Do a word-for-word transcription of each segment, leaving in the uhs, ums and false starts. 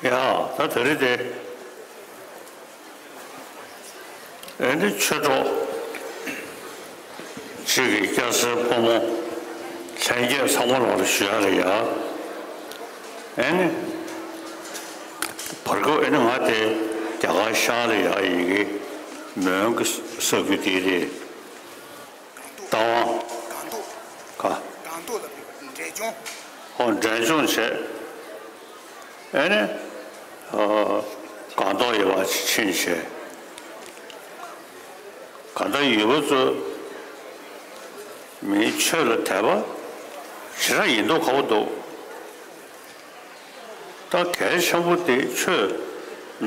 ཡ། ད་དེ་རིང་དེ། ཨེ་ནི་ཆོས་གྲོགས་གཅིག་གིས་སྐྱ་སེར་ཕོ་མོ་ལྷན་རྒྱས་ཚང་མ་ལ་ཞུ་ཡ་རེད་ཡ། ཨེ་ནི་བར་སྐབས་ཨེ་ནི་ང་དེ་རྒྱ་གར་ཤར་ལ་ཡ་ཡི་གེ་མོན་གྱི་ས་ཁུལ་དེ་རེད། རྟ་དབང་། སྒང་ཏོག་ག་སྒང་ཏོག་ལ་འབྲས་ལྗོངས། ཨོ་འབྲས་ལྗོངས་བྱས། ཨེ་ནི། ཨ། སྒང་ཏོག་ཡོད་པ་ཕྱིན་བྱས། གང་ལྟར་ཡུལ་པ་ཚོ་མིའི་ཆོས་ལ་དད་པ་ཞེ་དྲག་ཡིན་མདོག་ཁ་པོ་འདུག་ད་གལ་ཆེན་པོ་དེ་ཆོས།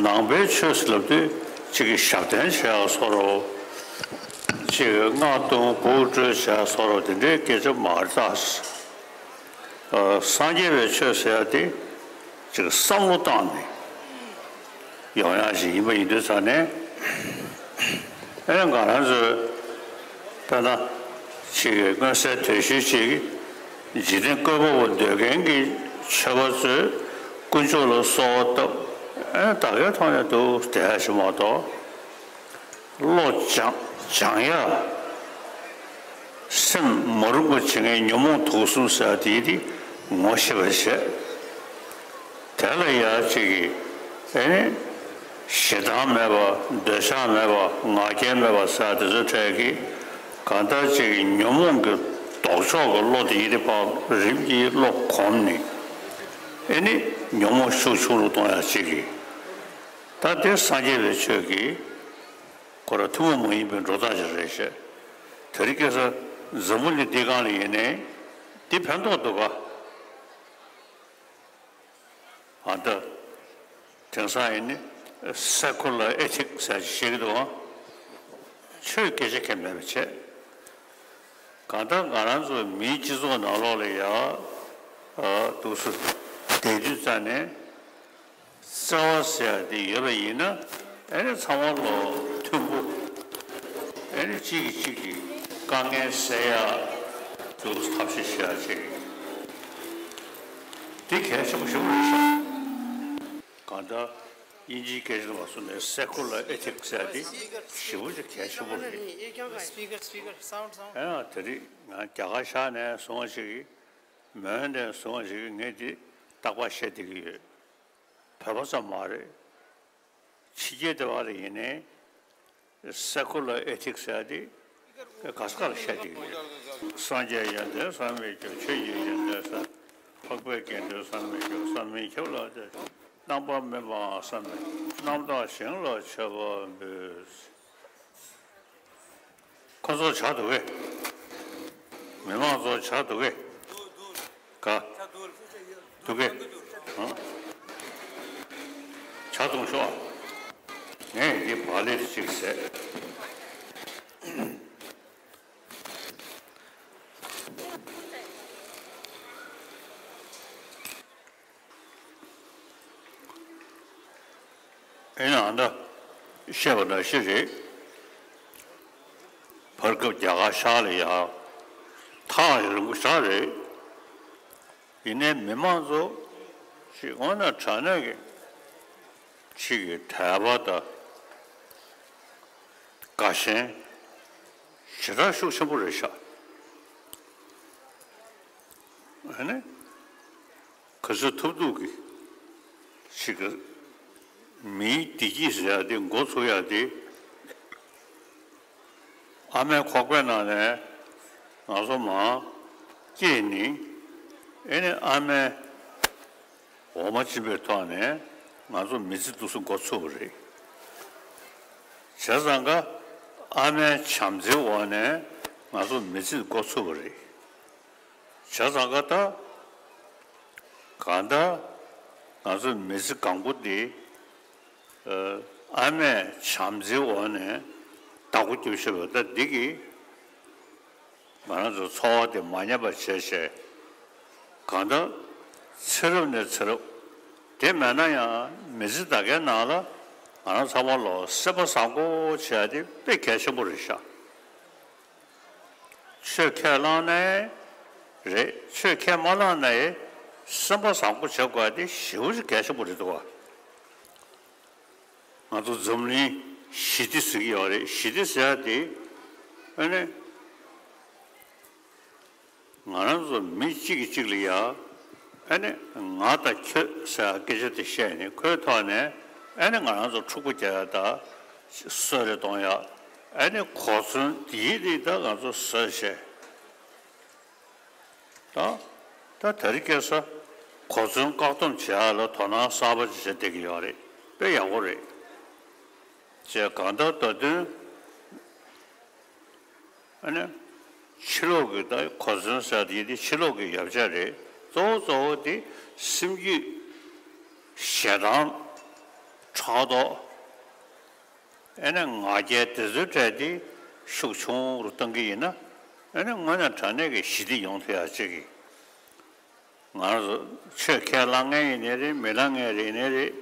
ནང་པའི་ཆོས་ཟེར་ལབ་དུས་གཅིག་གིས་ཞབས་བརྟན་བྱེད་ཡག་བཟོ་འདྲ། གཅིག་གིས་སྔགས་བཏུང་འབུ་དཀྲོལ་བྱེད་ཡག་བཟོ་འདྲ། དེ་འདྲའི་སྐད་ཆ་མ་རེད་ད། ཨ། སངས་རྒྱས་པའི་ཆོས་ཟེར་ཡག་དེ་གཅིག་བསམ་བློ་བཏང་ནས་ཡོང་ཡག་ཞིག་ཡིན་པ་ཡིན་དུས་ཙང་ནས། ཨེ་ང་རང་ཚོས་དཔེར་ན་ཅིག་མངོན་གསལ་དོད་ཤོས་ཅིག་འཇིག་རྟེན་བཀོད་པ་པོ་འདོད་མཁན་གྱི་ཆོས་པ་ཚོས་དཀོན་མཆོག་ལ་གསོལ་བ་བཏབ། ཨེ་ད་གའི་ཐོག་ནས་འདུག་བསྡད་ཡ་ཞིག་མ་གཏོགས། བློ་སྦྱང་སྦྱང་ཡ། སེམས་མ་རུངས་པ་བྱེད་མཁན་ཉོན་མོངས་དུག་གསུམ་ཟེར་བ་དེ་དེ་ངོ་ཤེས་པ་བྱས། དེ་ལ་ཡ་གཅིག་གིས་ཨེ་ནི་ཞེ་སྡང་མེད་པ། འདོད་ཆགས་མེད་པ། ང་རྒྱལ་མེད་པ་ཟེར་དེ་ཚོའི་གྲས་ཀྱིས་གང་ལྟར་གཅིག་གིས་ཉོན་མོངས་ཀྱི་ལྡོག་ཕྱོགས་ཀྱི་བློ་དེ་ཡི་རིག་པ་རིམ་གྱིས་བློ་གོམས་ནས། ཨེ་ནི་ཉོན་མོངས་ཤུགས་ཆུང་རུ་གཏོང་ཡ་གཅིག་གིས། ད་དེ་སངས་རྒྱས་པའི་ཆོས་ཀྱིས་ཁོ་རང་ཐུན་མོང་མ་ཡིན་པའི་འགྲོ་སྟངས་ཤིག་རེད་ཤག་དེ་རིང་ཁ་སང་འཛམ་བུ་གླིང་འདི་སྒང་ལ་ཡིན་ནའི་འདི་ཕན་ཐོགས་འདུག་ག་ཨ། ད་དེང་སང་ཡིན་ནི་སེ་ཁུ་ལར་ཨེ་ཐིག་ཟེར་ཞིག་བཤད་ཀྱི་འདུག་ཨང་། ཆོས་སྐད་ཆ་གང་ཡང་མེད་པ་བྱས། གང་ལྟར་ང་རང་ཚོ་མིའི་སྤྱི་ཚོགས་ནང་ལོགས་ལ་ཡ། ཨ། འདུག་སེ་བསྡད་དུས་ཙང་ནས། བརྩེ་བ་ཟེར་ཡ་དེ་ཡོད་པ་ཡིན་ན། ཨེ་ནི་ཚང་མ་ལོ་མཐུན་པོ། ཨེ་ནི་གཅིག་གིས་གཅིག་གི་དཀའ་ངལ་སེལ་ཡ། དུ་ཐབས་ཤེས་བྱེད་ཡ་བྱེད་ཀྱི། དེ་གལ་ཆེན་པོ་ཞེ་པོ་རེད་ཤག་གང་ལྟར་དབྱིན་ཇིའི་སྐད་ཆ་ལ་མ་སོང་ནས་སེ་ཁུ་ལར་ཨེ་ཐིག་ཟེར་ཡ་དེ་ཞེ་པོ་ཅིག་གལ་ཆེན་པོ་རེད། Speaker, speaker, sound, sound. ཨེ་ཡང་དེ་རིང་ང་རྒྱ་གར་ཤར་ནས་བཟུང་བ་ཞིག་གིས། མོན་ནས་བཟུང་བ་ཞིག་གིས་ངས་འདི་རྟག་པར་བཤད་བསྡད་ཀྱི་ཡོད། བོད་པ་ཙམ་མ་རེད། ཕྱི་རྒྱལ་དེ་བ་ལ་ཡིན་ནའི་སེ་ཁུ་ལར་ཨེ་ཐིག་ཟེར་ཡ་དེ་ག་ས་ག་ལ་བཤད་བསྡད་ཀྱི་ཡོད། སངས་རྒྱས་ཡོན་ཏན་བསམ་མེད་རྒྱུ། ཆོས་ཀྱི་ཡོན་ཏན་བསམ། ཕ་ ཐུབ་པའི་དགེ་འདུན་བསམ་མི་ཁྱབ། བསམ་མི་ཁྱབ་ལ་སྤྱད། རྣམ་པར་སྨིན་པའང་བསམ་མི་ཁྱབ། རྣམ་དག་ཞིང་ལ་མཆོད་པ་འབུལ། ཁོ་ཚོ་ཇ་འདུག་གས། མི་མང་ཚོ་ཇ་འདུག་གས། ག་འདུག་གས། ཨང་། ཇ་འཐུང་ཤོག་ཨ། ངས་འདི་བག་ལེབ་ཅིག་བཟས། ཨེ་ན་ཨ་ད་བཤད་པ་ནང་བཞིན་རེད། བར་སྐབས་རྒྱ་གར་ཤར་ལ་ཡ་ཐག་ཡ་རིང་པོ་ཞིག་རེད། ཡིན་ནའི་མི་མང་ཚོ་ཞིག་དངོས་གནས་དྲང་གནས་ཀྱི་ཅིག་གི་དད་པ་དང་དགའ་ཞེན་ཞེ་དྲག་ཤུགས་ཆེན་པོ་རེད་ཤག་ཨ་ནི། ག་ཚོད་ཐུབ་ཐུབ་ཀྱིས་ཞིག་གི་མིའི་བདེ་སྐྱིད་ཟེར་ཡ་དེ་འགོ་ཚུགས་ཡ་དེ། ཨ་མའི་ཁོག་པའི་ནང་ནས་ང་ཚོ་མར་སྐྱེས་ནི། ཨེ་ནི་ཨ་མའི་འོ་མ་སྦྱིན་པའི་ཐོག་ནས་ང་ཚོ་མི་ཚེ་འདུག་སེ་འགོ་ཚུགས་པ་རེད། བྱས་ཙང་ཀ་ཨ་མའི་བྱམས་བརྩེའི་འོག་ནས་ང་ཚོ་མི་ཚེ་འགོ་ཚུགས་པ་རེད། བྱས་ཙང་ཀ་ད་གང་ལྟར་ང་ཚོ་མི་ཚེ་གང་པོ་འདི་ཨ་མས་བྱམས་བརྩེའི་འོག་ནས་བདག་པོ་རྒྱབ་ཤེས་པ་ད་འདི་གིས་ང་རང་ཚོ་འཚོ་བ་དེ་མ་ཉམས་པ་བྱས་བྱས། གང་ལྟར་ཚེ་རབས་ནས་ཚེ་རབས་དེ་མེད་ན་ཡང་མི་ཚེ་ད་གའི་ནང་ལ་ང་རང་ཚང་མ་ལོ་སེམས་པ་བཟང་པོ་བྱེད་ཡ་དེ་དཔེ་གལ་ཆེན་པོ་རེད་ཤག་ཆོས་ཁས་བླངས་ནའི་རེད། ཆོས་ཁས་མ་བླངས་ནའི་སེམས་པ་བཟང་པོ་བྱེད་དགོས་ཡ་དེ་ཞེ་པོ་ཅིག་གལ་ཆེན་པོ་རེད་འདུག་བ། ང་ཚོ་འཛམ་གླིང་ཞི་བདེ་ཟེར་གྱི་ཡོད་རེད། ཞི་བདེ་ཟེར་ཡ་དེ་ཨ་ནི་ང་རང་ཚོ་མི་གཅིག་གིས་གཅིག་ལ་ཡ་ཨ་ནི་ང་དང་ཁྱོད་ཟེར་ཡ་སྐད་ཆ་དེ་བཤད་ནས་ཁོའི་ཐོག་ནས་ཨ་ནི་ང་རང་ཚོ་འཁྲུག་པ་རྒྱག་ཡ་དང་གསོད་རེས་གཏོང་ཡ། ཨ་ནི་གོ་མཚོན་དེའི་རིགས་ད་ང་ཚོ་བཟོས་བྱས། ད་ད་དེ་རིང་ཁ་སང་གོ་མཚོན་བཀག་སྡོམ་བྱེད་ཡ་ལ་དོ་སྣང་གསར་པ་ཅིག་བྱེད་བསྡད་ཀྱི་ཡོད་རེད། དཔེ་ཡག་པོ་རེད། བྱས་གང་ལྟར་ད་དུང་ཨ་ནི་ཕྱི་ལོགས་ཀྱི་ད་གོ་མཚོན་ཟེར་དེ་དེ་ཕྱི་ལོགས་ཀྱི་ཡོ་བྱད་རེད། གཙོ་བོ་གཙོ་བོ་དེ་སེམས་རྒྱུད་ཞེ་སྡང་ཕྲག་དོག་ཨེ་ནས་ང་རྒྱལ་དེ་ཚོའི་གྲས་དེ་ཤུགས་ཆུང་རུ་གཏོང་གི་ཡིན་ན། ཨེ་ནས་དངོས་གནས་དྲང་གནས་ཀྱི་ཞི་བདེ་ཡོང་ཐུབ་ཡ་གཅིག་གི། ང་རང་ཚོ་ཆོས་ཁས་བླངས་མཁན་ཡིན་ནའི་རེད། མི་བླངས་མཁན་རེད་ནའི་རེད།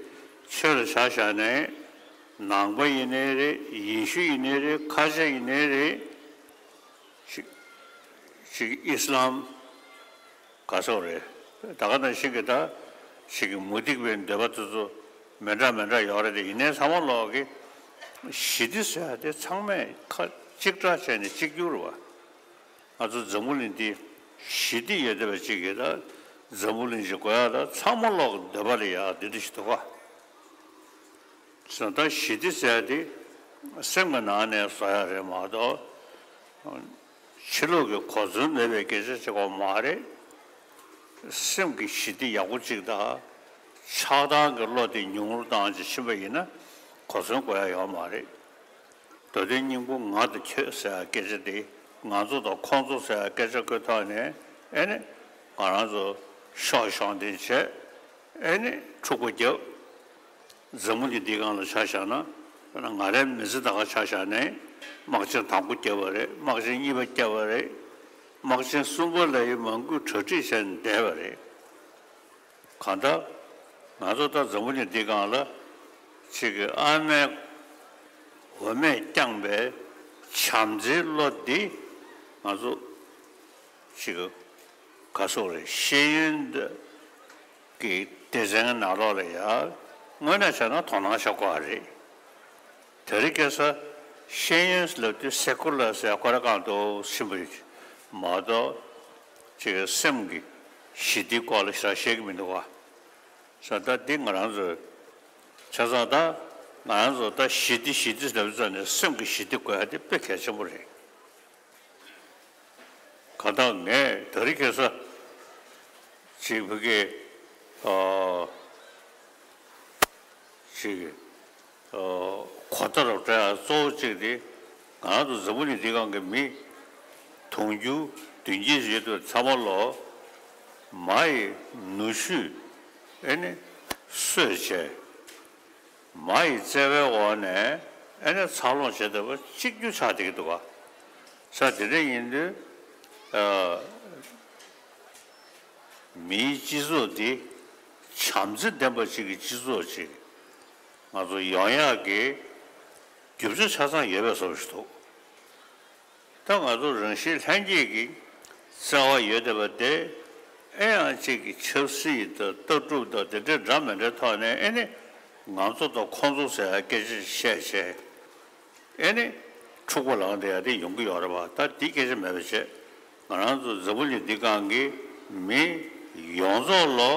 ཆོས་ལ་ཆ་བཞག་ནའི་ནང་པ་ཡིན་ནའི་རེད། ཡེ་ཤུ་ཡིན་ནའི་རེད། ཁ་ཆེ་ཡིན་ནའི་རེད། ཅིག་ཅིག་ཨི་སི་ལམ། ག་སོགས་རེད། ད་ག་ནང་བཞིན་གྱི་ད་ཞིག་གི་མུ་སྟེགས་པའི་འདོད་པ་དེ་ཚོ་མི་འདྲ་མི་འདྲ་ཡོད་རེད་དེ། ཡིན་ནའི་ཚང་མ་ལོག་གི་ཞི་བདེ་ཟེར་ཡ་དེ་ཚང་མས་ཁ་གཅིག་གྲགས་བྱས་ནས་གཅིག་གྱུར་བ། ང་ཚོ་འཛམ་བུ་གླིང་འདི་ཞི་བདེ་ཡོད་བསྡད་པ་གཅིག་གིས་ད་འཛམ་བུ་གླིང་ཞིག་དགོས་ཡ་ད་ཚང་མ་ལོག་གི་འདོད་པ་ལ་ཡ་འདི་འདྲ་ཞིག་འདུག་ག་བཟོ་ལྟ་ཞི་བདེ་ཟེར་ཡ་དེ་སེམས་ཀྱི་ནང་ནས་བཟོ་ཡ་རེད་མ་གཏོགས། ཕྱི་ལོགས་ཀྱི་གོ་མཚོན་མེད་པའི་སྐད་ཆ་བྱེད་དགོས་མ་རེད། སེམས་ཀྱི་ཞི་བདེ་ཡག་པོ་གཅིག་དང་། ཆགས་སྡང་གི་བློ་དེ་ཉུང་རུ་བཏང་ཅིག་ཕྱིན་པ་ཡིན་ན་གོ་མཚོན་དགོས་ཡ་ཡོད་མ་རེད། ད་དུང་སྙིང་པོ་ང་དང་ཁྱོད་ཟེར་ཡ་སྐད་ཆ་དེ་ང་ཚོ་དང་ཁོང་ཚོ་ཟེར་ཡ་སྐད་ཆ་ཁོའི་ཐོག་ནས་ཨེ་ནི་ང་རང་ཚོ་ཤོག་ཤོག་འདི་བྱས། ཨེ་ནི་འཁྲུག་པ་རྒྱབ། འཛམ་བུ་གླིང་འདིའི་སྒང་ལ་ཆ་བཞག་ན། དཔེར་ན་ང་རའི་མི་ཚེ་ད་ག་ཆ་བཞག་ནས་དམག་ཆེན་དང་པོ་བརྒྱབ་པ་རེད། དམག་ཆེན་གཉིས་པ་བརྒྱབ་པ་རེད། དམག་ཆེན་གསུམ་པ་ལ་ཡི་མང་པོས་གྲ་སྒྲིག་བྱས་ནས་བསྡད་པ་རེད། གང་ལྟར་ང་ཚོ་ད་འཛམ་བུ་གླིང་འདིའི་སྒང་ལ་ཅིག་གི་ཨ་མས་འོ་མས་བསྐྱངས་པའི་བྱམས་བརྩེའི་བློ་འདི་ང་ཚོ་ཅིག་ག་སོགས་རེད། ཤེས་ཡོན་གྱི་སྡེ་ཚན་ནང་ལོགས་ལ་ཡ་དངོས་གནས་བྱས་ན་དོ་སྣང་བྱ་དགོས་པ་རེད། དེ་རིང་ཁ་སང་ཤེས་ཡོན་ལབ་དུས་སེ་ཀུ་ལར་ཟེར་ཁོ་རང་གང་འདུག་ཕྱིན་པ་མ་གཏོགས་ཅིག་སེམས་ཀྱི་ཞི་བདེའི་སྐོར་ལ་ཞེ་དྲག་བཤད་ཀྱི་མི་འདུག་བ། ས་ད་འདི་ང་རང་ཚོའི་ཆ་ཚང་ད་ང་རང་ཚོ་ད་ཞི་བདེ་ཞི་བདེ་ལབ་ཙམ་ནས་སེམས་ཀྱི་ཞི་བདེ་དགོས་ཡ་དེ་དཔེ་གལ་ཆེན་པོ་རེད། གང་ལྟར་ངས་དེ་རིང་ཁ་སང་ ཅིག་བོད་སྐད་ཨ་ཅིག་ཨ་གོ་བརྡ་རུ་སྤྲད་ཡ་གཙོ་བོ་གཅིག་དེ་ང་རང་ཚོ་འཛམ་བུ་གླིང་འདིའི་སྒང་གི་མི་དུང་ཕྱུར་བདུན་བརྒྱད་ཅིག་ཡོད་དུས་ཚང་མ་ལོ་མ་ཡི་ནུ་ཞོས་ཨེ་ནི་གསོས་བྱས། མ་ཡི་བརྩེ་བའི་འོག་ནས་ཨེ་ནས་འཚར་ལོངས་བྱེད་ཐུབ་པ་གཅིག་གྱུར་ཆགས་བསྡད་ཀྱི་འདུག་ག་ས་དེ་འདྲ་ཡིན་དུས་ཨ་མིའི་སྤྱི་ཚོགས་འདི་བྱམས་བརྩེ་ལྡན་པ་ཅིག་གི་སྤྱི་ཚོགས་ཅིག་ང་ཚོ་ཡོང་ཡག་གི་རྒྱུ་ཆ་ཆ་ཚང་ཡོད་པའི་བཟོ་ཞིག་འདུག་ད་ང་ཚོ་རང་བཞིན་ལྷན་སྐྱེས་ཀྱི་བརྩེ་བ་ཡོད་བསྡད་པ་དེ་ཨེ་ཡང་གཅིག་གི་ཆབ་སྲིད་དང་ལྟ་གྲུབ་དང་དེ་འདྲའི་འདྲ་མི་འདྲའི་ཐོག་ནས་ཨེ་ནི་ང་ཚོ་དང་ཁོང་ཚོ་ཟེར་ཡ་སྐད་ཆ་བཤད་བྱས་ཨེ་ནི་འཁྲུག་པ་ལངས་བསྡད་ཡ་དེ་ཡོང་གི་ཡོད་རེད་པ། ད་དེ་སྐད་ཆ་མེད་པ་བྱས་ང་རང་ཚོ་འཛམ་བུ་གླིང་འདི་སྒང་གི་མི་ཡོངས་རྫོགས་ལོ་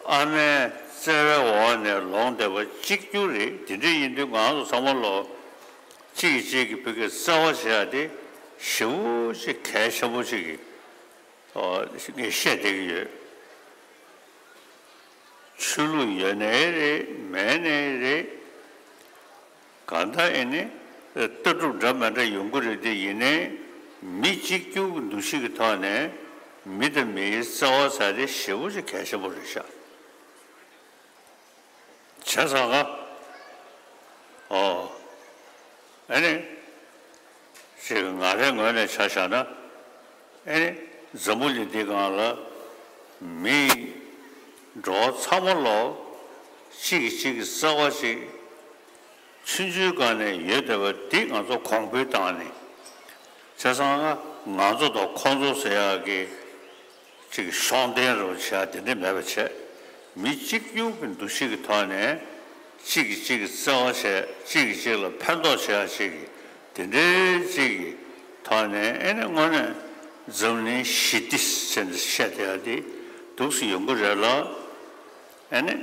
ཨ་མའི་བརྩེ་བའི་འོག་ནས་ལོངས་བསྡད་པ་གཅིག་གྱུར་རེད། དེ་འདྲ་ཡིན་དུས་ང་རང་ཚོ་ཚང་མ་ལོ་གཅིག་གིས་གཅིག་གི་བུ་གའི་བརྩེ་བ་བྱེད་ཡ་དེ་ཞེ་པོ་ཅིག་གལ་ཆེན་པོ་ཅིག་གི་ངས་བཤད་བསྡད་ཀྱི་ཡོད། ཆོས་ལུགས་ཡོད་ནའི་རེད་མེད་ནའི་རེད། གང་ལྟར་ཨེ་ནི་ལྟ་གྲུབ་འདྲ་མི་འདྲ་ཡོང་གི་རེད་དེ་ཡིན་ནའི་མི་གཅིག་གྱུར་གྱི་འདུ་ཤེས་ཀྱི་ཐོག་ནས་མི་དང་མིའི་བརྩེ་བ་ཟེར་དེ་ཞེ་པོ་ཅིག་གལ་ཆེན་པོ་རེད་ཤག་བྱས་ཙང་ཀ་ཨོ་ཨེ་ནི་ཅིག་ང་རའི་ངོས་ནས་ཆ་བཞག་ན་ཨེ་ནི་འཛམ་བུ་གླིང་འདི་སྒང་ལ་མི་འགྲོ་བ་ཚང་མ་ལོ་གཅིག་གིས་གཅིག་གི་བརྩེ་བ་ཅིག་ཆུང་ཆུང་སྒང་ནས་ཡོད་བསྡད་པ་འདི་ང་ཚོ་གོང་འཕེལ་བཏང་ནས་བྱས་ཙང་ང་ཚོ་དང་ཁོང་ཚོ་ཟེར་ཡག་གི་ཅིག་ཤོང་ལྡན་རུ་བྱས་དེ་འདྲ་མེད་པ་བྱས། མི་གཅིག་གྱུར་གྱི་འདུ་ཤེས་ཀྱི་ཐོག་ནས་གཅིག་གིས་གཅིག་གི་བརྩེ་བ་བྱས་གཅིག་གིས་གཅིག་ལ་ཕན་ཐོགས་བྱེད་ཡ་ཅིག་གི་དེ་འདྲའི་ཅིག་གི་ཐོག་ནས་ཨེ་ནི་དངོས་གནས་འཛམ་གླིང་ཞི་བདེ་ཟེར་ནས་བཤད་བསྡད་ཡ་དེ་འདུག་སེ་ཡོང་གི་རེད་ལ། ཨེ་ནི།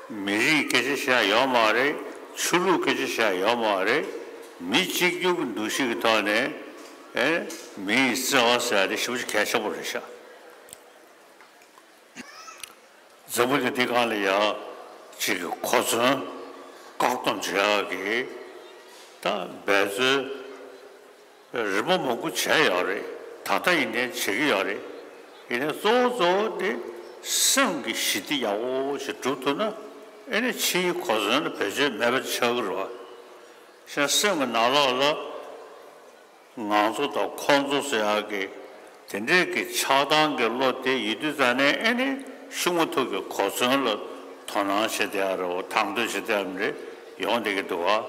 མི་རིགས་སྐད་ཆ་བཤད་ཡོད་མ་རེད། ཆོས་ལུགས་སྐད་ཆ་བཤད་ཡོད་མ་རེད། མི་གཅིག་གྱུར་གྱི་འདུ་ཤེས་ཀྱི་ཐོག་ནས་ཨེ་མིའི་བརྩེ་བ་ཟེར་ཡ་དེ་ཞེ་པོ་ཅིག་གལ་ཆེན་པོ་རེད་ཤག་འཛམ་བུ་གླིང་འདི་སྒང་ལ་ཡ་གཅིག་གི་གོ་མཚོན་བཀག་སྡོམ་བྱེད་ཡག་གི་ད་འབད་རྩོལ། རིམ་པ་མང་པོ་བྱས་ཡོད་རེད། ད་ལྟ་ཡིན་ནའི་བྱེད་ཀྱི་ཡོད་རེད། ཡིན་ནའི་གཙོ་བོ་གཙོ་བོ་དེ་སེམས་ཀྱི་ཞི་བདེ་ཡག་པོ་ཞིག་སྒྲུབ་ཐུབ་ན་ཨེ་ནི་ཕྱིའི་གོ་མཚོན་ལ་བེད་སྤྱོད་མེད་པ་ཆགས་ཀྱི་རེད་བ། གཞན་སེམས་ཀྱི་ནང་ལོགས་ལ་ང་ཚོ་དང་ཁོང་ཚོ་ཟེར་ཡག་གི་དེ་འདྲའི་གི་ཆགས་སྡང་གི་བློ་དེ་ཡོད་དུས་ཙང་ནས་ཨེ་ནི་ཤུགས་མ་ཐུག་གི་གོ་མཚོན་ལ་དོ་སྣང་བྱེད་བསྡད་ཡ་རེད་བ། དང་དོད་བྱེད་བསྡད་ཡ་རེད་ཡོང་བསྡད་ཀྱི་འདུག་བ།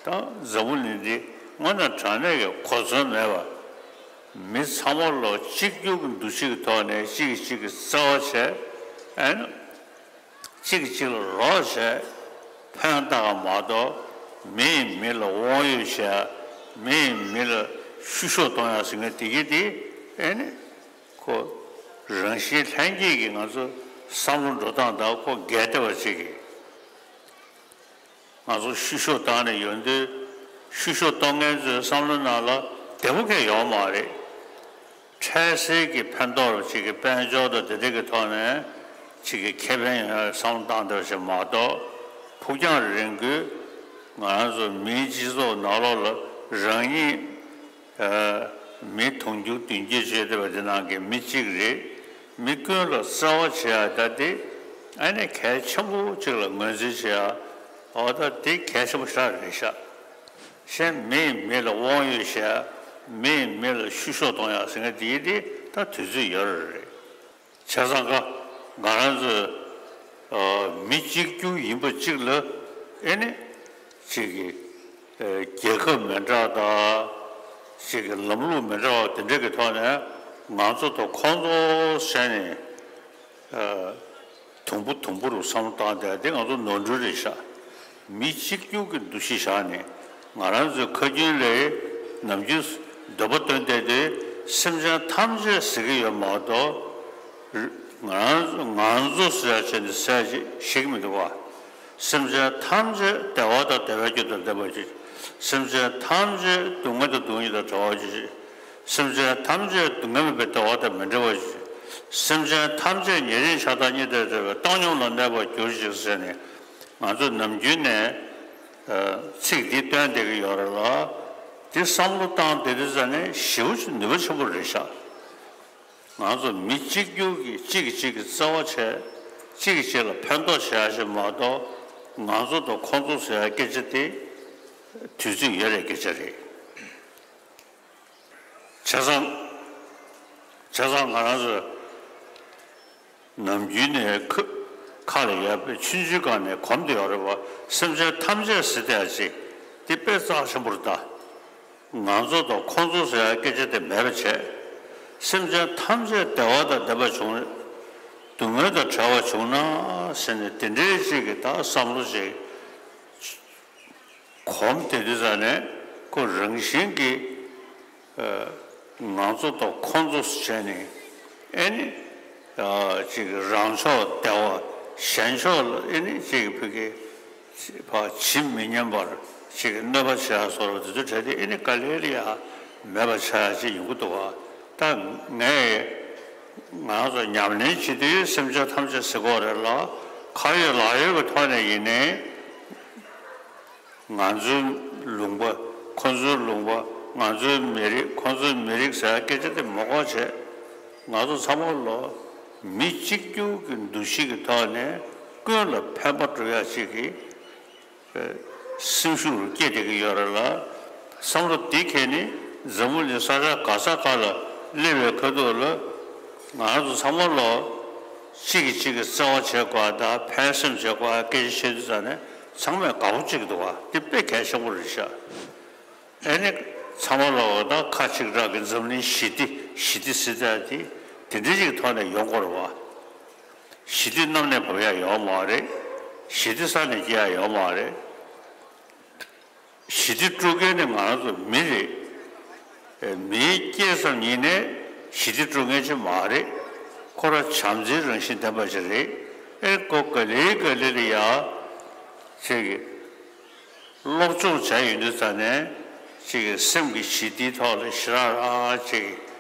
ད་འཛམ་བུ་གླིང་འདི་དངོས་གནས་དྲང་གནས་ཀྱི་གོ་མཚོན་མེད་པ། མི་ཚང་མ་ལོ་གཅིག་གྱུར་གྱི་འདུ་ཤེས་ཀྱི་ཐོག་ནས་གཅིག་གིས་གཅིག་གི་བརྩེ་བ་བྱས། ཨེ་ན་གཅིག་གིས་གཅིག་ལ་རོགས་བྱས། ཕན་བཏགས་མ་གཏོགས་མི་ཡིས་མི་ལ་དབང་ཡོད་བྱས། མི་ཡིས་མི་ལ་བཤུ་གཞོག་གཏོང་ཡག་ཟེར་མཁན་དེ་གི་དེ་ཨེ་ནི་ཁོ་རང་བཞིན་ལྷན་སྐྱེས་ཀྱི་ང་ཚོ་བསམ་བློ་འགྲོ་སྟངས་དང་ཁོ་འགལ་བསྡད་པ་ཅིག་གིས། ང་ཚོ་བཤུ་གཞོག་བཏང་ནས་ཡོང་དུས་བཤུ་གཞོག་གཏོང་མཁན་ཚོའི་བསམ་བློ་ནང་ལ་བདེ་པོ་གང་ཡོད་མ་རེད། འཕྲལ་སེལ་གྱི་ཕན་ཐོགས་ཅིག་གི་དཔལ་འབྱོར་དང་དེ་འདྲ་གི་ཐོག་ནས་ཅིག་གི་ཁེ་ཕན་ཡོང་ཡག་བསམ་བློ་བཏང་བསྡད་པ་ཞིག་མ་གཏོགས་ཕུགས་རྒྱང་རིང་པོའི་ང་རང་ཚོ་མིའི་སྤྱི་ཚོགས་ནང་ལོགས་ལ་རང་ཉིད་ཨ་མི་དུང་ཕྱུར་བདུན་བརྒྱད་ཅིག་ཡོད་བསྡད་པ་དེ་ནང་གི་མི་གཅིག་རེད། མི་ཀུན་ལ་བརྩེ་བ་བྱེད་ཡག་ད་དེ་ཨ་ནི་གལ་ཆེན་པོ་གཅིག་ལ་ངོས་འཛིན་བྱེད་ཡག་འོ་ད་དེ་གལ་ཆེན་པོ་ཞེ་དྲག་རེད་ཤག་གཞན་མི་ཡིས་མི་ལ་དབང་ཡོད་བྱེད་ཡག་མི་ཡིས་མི་ལ་བཤུ་གཞོག་གཏོང་ཡག་ཟེར་མཁན་དེ་དེ་ད་དུས་ཚོད་ཡོད་རེད། བྱས་ཙང་ཀ་ང་རང་ཚོས་ཨ་མི་གཅིག་གྱུར་ཡིན་པ་གཅིག་ལ་ཨེ་ནི་གཅིག་གི་ཨ་རྒྱལ་ཁབ་མི་འདྲ་དང་གཅིག་གི་ལམ་ལུགས་མི་འདྲ་བ་དེ་འདྲ་གི་ཐོག་ནས་ང་ཚོ་དང་ཁོང་ཚོ་ཟེར་ནས་ཨ་དུམ་བུ་དུམ་བུ་རུ་བསམ་བློ་བཏང་བསྡད་དེ་ང་ཚོ་ནོར་འཁྲུལ་རེད་ཤག་མི་གཅིག་གྱུར་གྱི་འདུ་ཤེས་བཞག་ནས་ང་རང་ཚོའི་ཁ་རྒྱུན་ལས་ནམ་རྒྱུན་འདོད་པ་བཏོན་བསྡད་དེ་སེམས་ཅན་ཐམས་ཅད་ཟེར་གྱི་ཡོད་མ་གཏོགས་ང་རང་ང་ཚོ་ཟེར་ཡག་བྱས་ནས་ཟེར་ཡག་ཅིག་ཤེས་ཀྱི་མི་འདུག་བ། སེམས་ཅན་ཐམས་ཅད་བདེ་བ་དང་བདེ་བའི་རྒྱུ་དང་ལྡན་པ་ཅིག་སེམས་ཅན་ཐམས་ཅད་སྡུག་བསྔལ་དང་སྡུག་བསྔལ་དང་བྲལ་བ་ཅིག་སེམས་ཅན་ཐམས་ཅད་སྡུག་བསྔལ་མེད་པའི་བདེ་བ་དང་མི་འབྲལ་བ་ཅིག་སེམས་ཅན་ཐམས་ཅད་ཉེ་རིང་ཆགས་སྡང་གཉིས་ཏེ་བྲལ་བའི་བཏང་སྙོམས་ལ་གནས་པར་གྱུར་ཅིག་ཟེར་ནས་ང་ཚོ་ནམ་རྒྱུན་ནས་ཚིག་འདི་བཏོན་བསྡད་ཀྱི་ཡོད་རེད་ལ། འདི་བསམ་བློ་བཏང་བསྡད་དུས་ཙ་ནས་ཞེ་པོ་ཅིག་ནུས་པ་ཆེན་པོ་རེད་ཤག་ང་ཚོ་མི་གཅིག་གྱུར་གྱིས་གཅིག་གིས་གཅིག་གི་བརྩེ་བ་བྱས། གཅིག་གིས་གཅིག་ལ་ཕན་ཐོགས་བྱེད་ཡ་ཞིག་མ་གཏོགས། ང་ཚོ་དང་ཁོང་ཚོ་ཟེར་ཡ་སྐད་ཆ་དེ་དུས་ཚོད་ཡོལ་བའི་སྐད་ཆ་རེད། བྱས་ཙང་། བྱས་ཙང་ང་རང་ཚོས་ནམ་རྒྱུན་ནས་ཁ་ཁ་ལ་ཡོད་པའི་ཆུང་ཆུང་སྒང་ནས་གོམས་བསྡད་ཡོད་རེད་པ། སེམས་ཅན་ཐམས་ཅད་ཟེར་བསྡད་ཡ་ཅིག་དེ་དཔེ་རྩ་ཆེན་པོ་རེད་ད། ང་ཚོ་དང་ཁོང་ཚོ་ཟེར་ཡ་སྐད་ཆ་དེ་མེད་པ་བྱས། སེམས་ཅན་ཐམས་ཅད་བདེ་བ་དང་ལྡན་པ་བྱུང་། སྡུག་བསྔལ་དང་བྲལ་བ་བྱུང་ན་ཟེར་ནས་དེ་འདྲའི་ཅིག་གི་ད་བསམ་བློ་ཅིག་གོམས་བསྡད་དུས་ཙ་ནས་ཁོ་རང་བཞིན་གྱིས་ང་ཚོ་དང་ཁོང་ཚོ་བྱས་ནས་ཨེ་ནི་ཅིག་རང་ཕྱོགས་བདེ་བ་གཞན་ཕྱོགས་ལ་ཨེ་ནི་ཅིག་ཕ་གི་ཕ་ཇི་མི་སྙམ་པར་ཅིག་གནོད་པ་བྱེད་ཡ་བཟོ་འདྲ་དེ་ཚོ་བྲལ་ཏེ་ཨེ་ནི་དཀའ་ལས་ལ་ཡ་མེད་པ་ཆགས་ཡ་ཅིག་ཡོང་གི་འདུག་བ། ད་ངས་ང་ཚོ་ཉམས་ལེན་བྱེད་དུས་སེམས་ཅན་ཐམས་ཅད་ཟེར་གོ་རེད་ལ། ཁ་ཡོད་ལག་ཡོད་ཀྱི་ཐོག་ནས་ཡིན་ནའི། ང་ཚོའི་ལུང་པ་ཁོ་ཚོའི་ལུང་པ། ང་ཚོའི་མི་རིགས་ཁོ་ཚོའི་མི་རིགས་ཟེར་སྐད་ཆ་དེ་མ་གོ་བྱས། ང་ཚོ་ཚང་མ་ལོ་མི་གཅིག་གྱུར་གྱི་འདུ་ཤེས་ཀྱི་ཐོག་ནས་ཀུན་ལ་ཕན་པ་སྒྲུབ་ཡ་ཅིག་གི་སེམས་ཤུགས་སྐྱེ་བསྡད་ཀྱི་ཡོད་རེད་ལ། བསམ་བློ་འདི་འཁྱེར་ནས་འཛམ་བུ་གླིང་ས་ཆ་ག་ས་ག་ལ་སླེབས་པའི་ཁ་ཐུག་ལ་ང་ཚོ་ཚང་མ་ལོ་གཅིག་གིས་གཅིག་གི་བརྩེ་བ་བྱེད་དགོས་པ་དང་ཕན་སེམས་བྱེད་དགོས་པ་སྐད་ཆ་བཤད་དུས་ཙ་ནས་ཚང་མས་དགའ་པོ་བྱེད་ཀྱི་འདུག་བ། འདི་དཔེ་གལ་ཆེན་པོ་རེད་ཤག་ཨེ་ནི་ཚང་མ་ལོ་ད་ཁ་གཅིག་གྲགས་ཀྱི་འཛམ་གླིང་ཞི་བདེ་ཞི་བདེ་ཟེར་ཚད་དེ་དེ་འདྲ་ཞིག་གི་ཐོག་ནས་ཡོང་དགོས་རེད་བ། ཞི་བདེ་གནམ་ནས་བབས་ཡ་ཡོད་མ་རེད། ཞི་བདེ་ས་ནས་སྐྱེ་ཡ་ཡོད་མ་རེད། ཞི་བདེ་དཀྲུག་མཁན་ནི་ང་རང་ཚོ་མི་རེད། ཨེ། མིའི་སྐྱེས་ཙམ་ཡིན་ནའི་ཞི་བདེ་དཀྲུག་མཁན་ཅིག་མ་རེད། ཁོ་རང་བྱམས་བརྩེའི་རང་བཞིན་ལྡན་པ་ཞིག་རེད། ཨེ། ཁོ་ག་ལེ་ག་ལེ་ལ་ཡ། ཅིག་གི་སློབ་སྦྱོང་བྱས་ཡོང་དུས་ཙ་ནས་ཅིག་གི་སེམས་ཀྱི་ཞི་བདེའི་ཐོག་ལ་ཞེ་དྲག་རང་ཅིག་གི་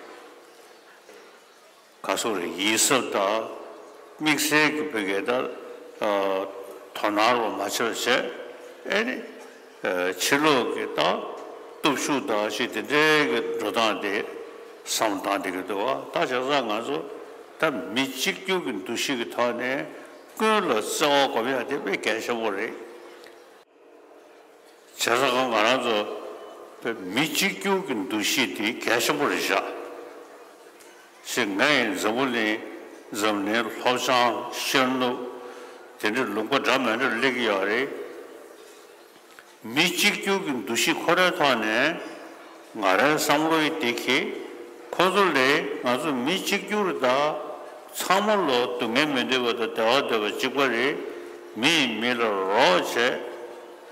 ག་སོགས་རེད། ཡིད་གཟབ་དང་དམིགས་བསལ་གྱི་བོད་སྐད་དང་དོ་སྣང་རོགས་མ་བྱས་པ་བྱས། ཨེ་ནི་ཕྱི་ལོགས་ཀྱི་དང་སྟོབས་ཤུགས་དང་ཞིག་དེ་འདྲའི་གི་འགྲོ་སྟངས་དེ་བསམ་བློ་བཏང་བསྡད་ཀྱི་འདུག་བ། ད་བྱས་ཙང་ང་ཚོ་ད་མི་གཅིག་གྱུར་གྱི་འདུ་ཤེས་ཀྱི་ཐོག་ནས་ཀུན་ལ་བརྩེ་བ་སྒོམ་ཡ་དེ་དཔེ་གལ་ཆེན་པོ་རེད། བྱས་ཙང་ང་རང་ཚོ་མི་གཅིག་གྱུར་གྱི་འདུ་ཤེས་དེ་གལ་ཆེན་པོ་རེད་ཤག་ཅེས་ངས་འཛམ་བུ་གླིང་འཛམ་གླིང་སློབ་སྦྱོང་ཤར་ནུབ་དེ་འདྲའི་ལུང་པ་འདྲ་མི་འདྲ་སླེབས་ཀྱི་ཡོད་རེད། མི་གཅིག་གྱུར་གྱི་འདུ་ཤེས་ཁོ་རའི་ཐོག་ནས་ང་རའི་བསམ་བློ་ཡི་དེ་གིས་ཁོ་ཚོ་ལས་ང་ཚོ་མི་གཅིག་གྱུར་དང་ཚང་མ་ལོ་སྡུག་བསྔལ་མི་འདོད་པ་དང་བདེ་བ་འདོད་པ་གཅིག་པ་རེད། མི་ཡིས་མི་ལ་རོགས་བྱས།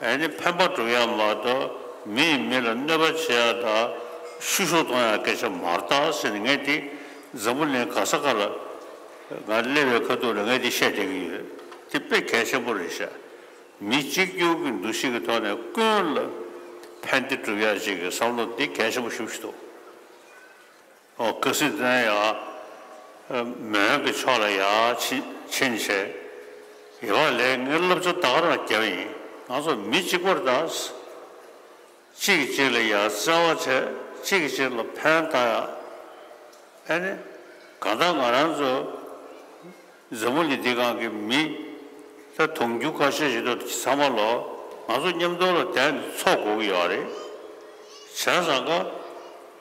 ཨ་ནི་ཕན་པ་སྒྲུབ་ཡ་མ་གཏོགས་མི་ཡིས་མི་ལ་གནོད་པ་བྱེད་ཡ་དང་བཤུ་གཞོག་གཏོང་ཡ་སྐད་ཆ་མ་རེད་ད་ཟེར་ནས་ངས་དེ་འཛམ་བུ་གླིང་ག་ས་ག་ལ་ང་སླེབས་པའི་ཁ་ཐུག་ལ་ངས་དེ་བཤད་བསྡད་ཀྱི་ཡོད། དེ་དཔེ་གལ་ཆེན་པོ་རེད་ཤག་མི་གཅིག་གྱུར་གྱི་འདུ་ཤེས་ཀྱི་ཐོག་ནས་ཀུན་ལ་ཕན་བདེ་སྒྲུབ་ཡ་ཅིག་གི་བསམ་བློ་འདི་གལ་ཆེན་པོ་ཞེ་པོ་ཞིག་འདུག་ཨོ། ཁ་སང་དེ་ཡང་མོན་གྱི་ཕྱོགས་ལ་ཡར་ཕྱིན་ཕྱིན་བྱས། ཡོད་པ་ལས་ངའི་སློབ་གྲྭ་ད་ག་རང་བརྒྱབ་ཡིན། ང་ཚོ་མི་གཅིག་པ་རེད་ད། གཅིག་གིས་གཅིག་ལ་ཡར་བརྩེ་བ་བྱས། གཅིག་གིས་གཅིག་ལ་ཕན་བཏགས་ཡ། ཨ་ནི་གང་ལྟར་ང་རང་ཚོ་འཛམ་བུ་གླིང་འདི་སྒང་གི་མི་ད་དུང་རྒྱུ་ཁ་ཤས་ཤིག་འདུག་ཚང་མ་ལོ་ང་ཚོ་མཉམ་དུ་ལ་བསྡད་ནས་འཚོ་དགོས་ཀྱི་ཡོད་རེད། བྱས་ཙང་ཀ་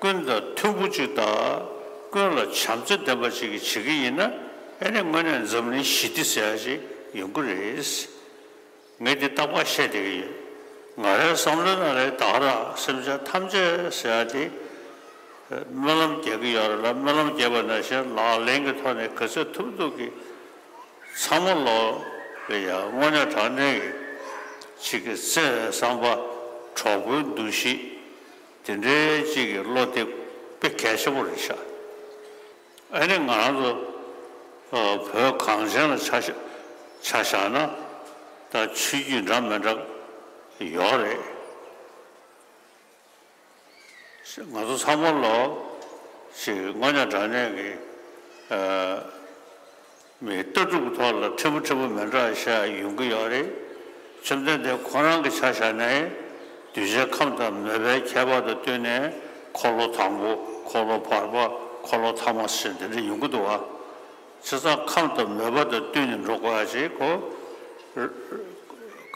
ཀུན་དང་མཐུན་པོ་གཅིག་དང་ཀུན་ལ་བྱམས་བརྩེ་ལྡན་པ་ཅིག་གིས་བྱེད་ཀྱི་ཡིན་ན་ཨ་ནི་དངོས་གནས་འཛམ་གླིང་ཞི་བདེ་ཟེར་ཡ་ཞིག་ཡོང་གི་རེད། ངས་འདི་རྟག་པར་བཤད་བསྡད་ཀྱི་ཡོད། ང་རའི་བསམ་བློའི་ནང་ལ་ད་ག་རང་སེམས་ཅན་ཐམས་ཅད་ཟེར་ཡ་དེ་སྨོན་ལམ་རྒྱག་གི་ཡོད་རེད་ལ། སྨོན་ལམ་རྒྱག་པ་ནང་བཞིན་ལག་ལེན་གྱི་ཐོག་ནས་ག་ཚོད་ཐུབ་ཐུབ་ཀྱིས་ཚང་མ་ལོ་ལ་ཡ་དངོས་གནས་དྲང་གནས་ཀྱི་ཅིག་གི་བརྩེ་བའི་བསམ་པ། གྲོགས་པོའི་འདུ་ཤེས་དེ་འདྲའི་ཅིག་གི་བློ་དེ་དཔེ་གལ་ཆེན་པོ་རེད་ཤག་ཨ་ནི་ང་རང་ཚོ་བོད་གངས་ཅན་ལ་ཆ་བཞག་ཆ་བཞག་ན་ད་ཆོས་བརྒྱུད་འདྲ་མི་འདྲ་ཡོད་རེད། ང་ཚོ་ཚང་མ་ལོ་ཞིག་དངོས་གནས་དྲང་གནས་ཀྱི་ མི་ལྟ་གྲུབ་ཀྱི་ཐོག་ལ་ཕྲན་བུ་ཕྲན་བུ་མི་འདྲ་བ་ཤ་ཡོང་གི་ཡོད་རེད། བཅོམ་ལྡན་འདས་ཁོ་རང་གི་ཆ་བཞག་ནས་གདུལ་བྱའི་ཁམས་དང་མོས་པའི་ཁྱད་པར་དང་བསྟུན་ནས་འཁོར་ལོ་དང་པོ། འཁོར་ལོ་བར་པ། འཁོར་ལོ་ཐ་མ་ཟེར་འདི་འདྲ་ཡོང་གི་འདུག་བ། བྱས་ཙང་ཁམས་དང་མོས་པ་དང་བསྟུན་ནས་འགྲོ་དགོས་ཡ་ཅིག་གོ།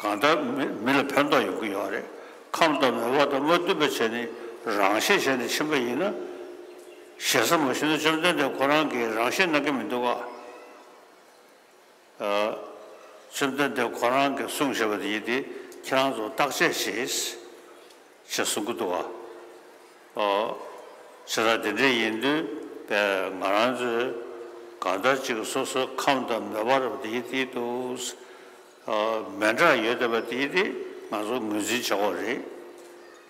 གང་ལྟར་མི་མི་ལ་ཕན་ཐོགས་ཡོང་གི་ཡོད་རེད། ཁམས་དང་མོས་པ་དང་མ་བསྟུན་པ་བྱས་ནས་རང་ཤེད་བྱས་ནས་ཕྱིན་པ་ཡིན་ན། ཞེ་ས་མ་ཞུས་ན་བཅོམ་ལྡན་འདས་ཁོ་རང་གིས་རང་ཤེད་གནང་གི་མི་འདུག་ག། ཨ། བཅོམ་ལྡན་འདས་ཁོ་རང་གིས་གསུངས་བཞག་པ་དེ་ཡིན་ཏེ། ཁྱེད་རང་ཚོ་བརྟག་དཔྱད་བྱེད། ཅེས་གསུང་གི་འདུག་ག། ཨོ། བྱས་ཙང་དེ་འདྲ་ཡིན་དུས་པས་ང་རང་ཚོས་གང་ལྟར་ཅིག་སོ་སོའི་ཁམས་དང་མོས་པ་རབ་དེ་ཡིན་དེ་འདུག། ཨ། མི་འདྲ་ཡོད་བསྡད་པ་དེ་ཡིན་དེ་ང་ཚོ་ངོས་འཛིན་བྱེད་དགོས་རེད།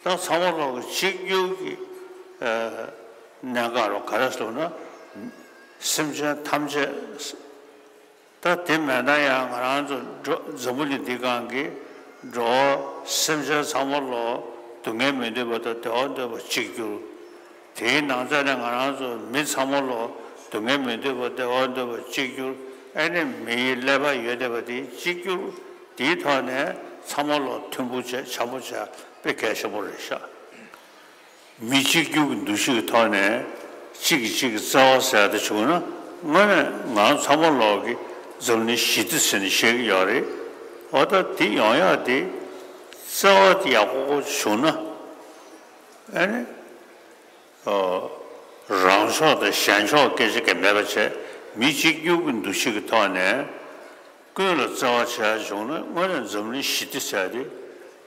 ད་ཚང་མ་ལོག་གི་གཅིག་གྱུར་གྱི་ཨ་གནད་འགག་རོ་ག་རེ་ཟེར་ན། སེམས་ཅན་ཐམས་ཅད། ད་དེ་མེད་ན་ཡང་ང་རང་ཚོ་འགྲོ་འཛམ་བུ་གླིང་འདི་སྒང་གི་འགྲོ་བ་སེམས་ཅན་ཚང་མ་ལོ་སྡུག་བསྔལ་མི་འདོད་པ་དང་བདེ་བ་འདོད་པ་གཅིག་གྱུར། དེའི་ནང་ཚན་ནས་ང་རང་ཚོ་མི་ཚང་མ་ལོ་སྡུག་བསྔལ་མི་འདོད་པ་བདེ་བ་འདོད་པ་གཅིག་གྱུར། ཨ་ནི་མིའི་ཀླད་པ་ཡོད་བསྡད་པ་དེ་གཅིག་གྱུར། དེའི་ཐོག་ནས་ཚང་མ་ལོ་མཐུན་པོ་བྱས་འཆམ་པོ་བྱས་དཔེ་གལ་ཆེན་པོ་རེད་ཤག། མི་གཅིག་གྱུར་གྱི་འདུ་ཤེས་ཀྱི་ཐོག་ནས་གཅིག་གིས་གཅིག་གི་བརྩེ་བ་ཟེར་ཡ་དེ་བྱུང་ན། དངོས་གནས་ང་ཚང་མ་ལོག་གི་འཛམ་གླིང་ཞི་བདེ་ཟེར་ནས་བཤད་ཀྱི་ཡོད་རེད། འོ་ད་དེ་ཡོང་ཡག་དེ་བརྩེ་བ་དེ་ཡག་པོ་བྱུང་ན། ཨ་ནི། ཨོ། རང་ཕྱོགས་དང་གཞན་ཕྱོགས་སྐད་ཆ་གང་མེད་པ་བྱས། མི་གཅིག་གྱུར་གྱི་འདུ་ཤེས་ཀྱི་ཐོག་ནས་ཀུན་ལ་བརྩེ་བ་བྱེད་ཡག་བྱུང་ན་དངོས་གནས་འཛམ་གླིང་ཞི་བདེ་ཟེར་ཡ་དེ་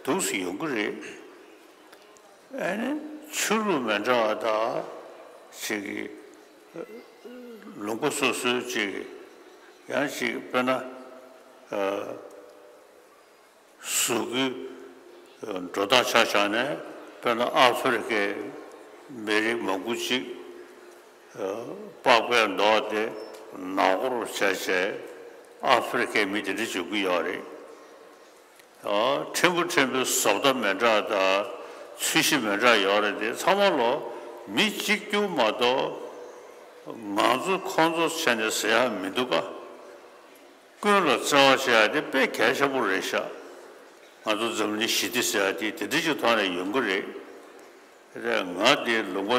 འདུག་སེ་ཡོང་གི་རེད། ཨ་ནི་ཆོས་ལུགས་མི་འདྲ་བ་དང་ཅིག་གི་ལུང་པ་སོ་སོའི་ཅིག་ཡང་ཅིག་དཔེར་ན་ཨ་གཟུགས་པོའི་འགྲོ་སྟངས་ཆ་བཞག་ནས་དཔེར་ན་ཨ་ཧྥེ་རི་ཁའི་མི་རིགས་མང་པོ་ཅིག་པགས་པའི་མདོག་དེ་ནག་པོར་བྱས་བྱས་ཨ་ཧྥེ་རི་ཁའི་མི་དེ་འདྲ་བྱེད་ཀྱི་ཡོད་རེད། ཕྲན་བུ་ཕྲན་བུའི་བཟོ་ལྟ་མི་འདྲ་དང་ཚོས་གཞི་མི་འདྲ་ཡོད་རེད་དེ་ཚང་མ་ལོ་མི་གཅིག་གྱུར་མ་གཏོགས་ང་ཚོ་ཁོང་ཚོ་བྱས་ནས་ཟེར་ཡག་མི་འདུག་ག། ཀུན་ལ་བརྩེ་བ་བྱེད་ཡག་དེ་དཔེ་གལ་ཆེན་པོ་རེད་ཤག། ང་ཚོ་འཛམ་གླིང་ཞི་བདེ་ཟེར་ཡག་དེ་དེ་འདྲ་ཅིག་ཐོག་ནས་ཡོང་གི་རེད། རེད། ང་དེ་ལུང་པ་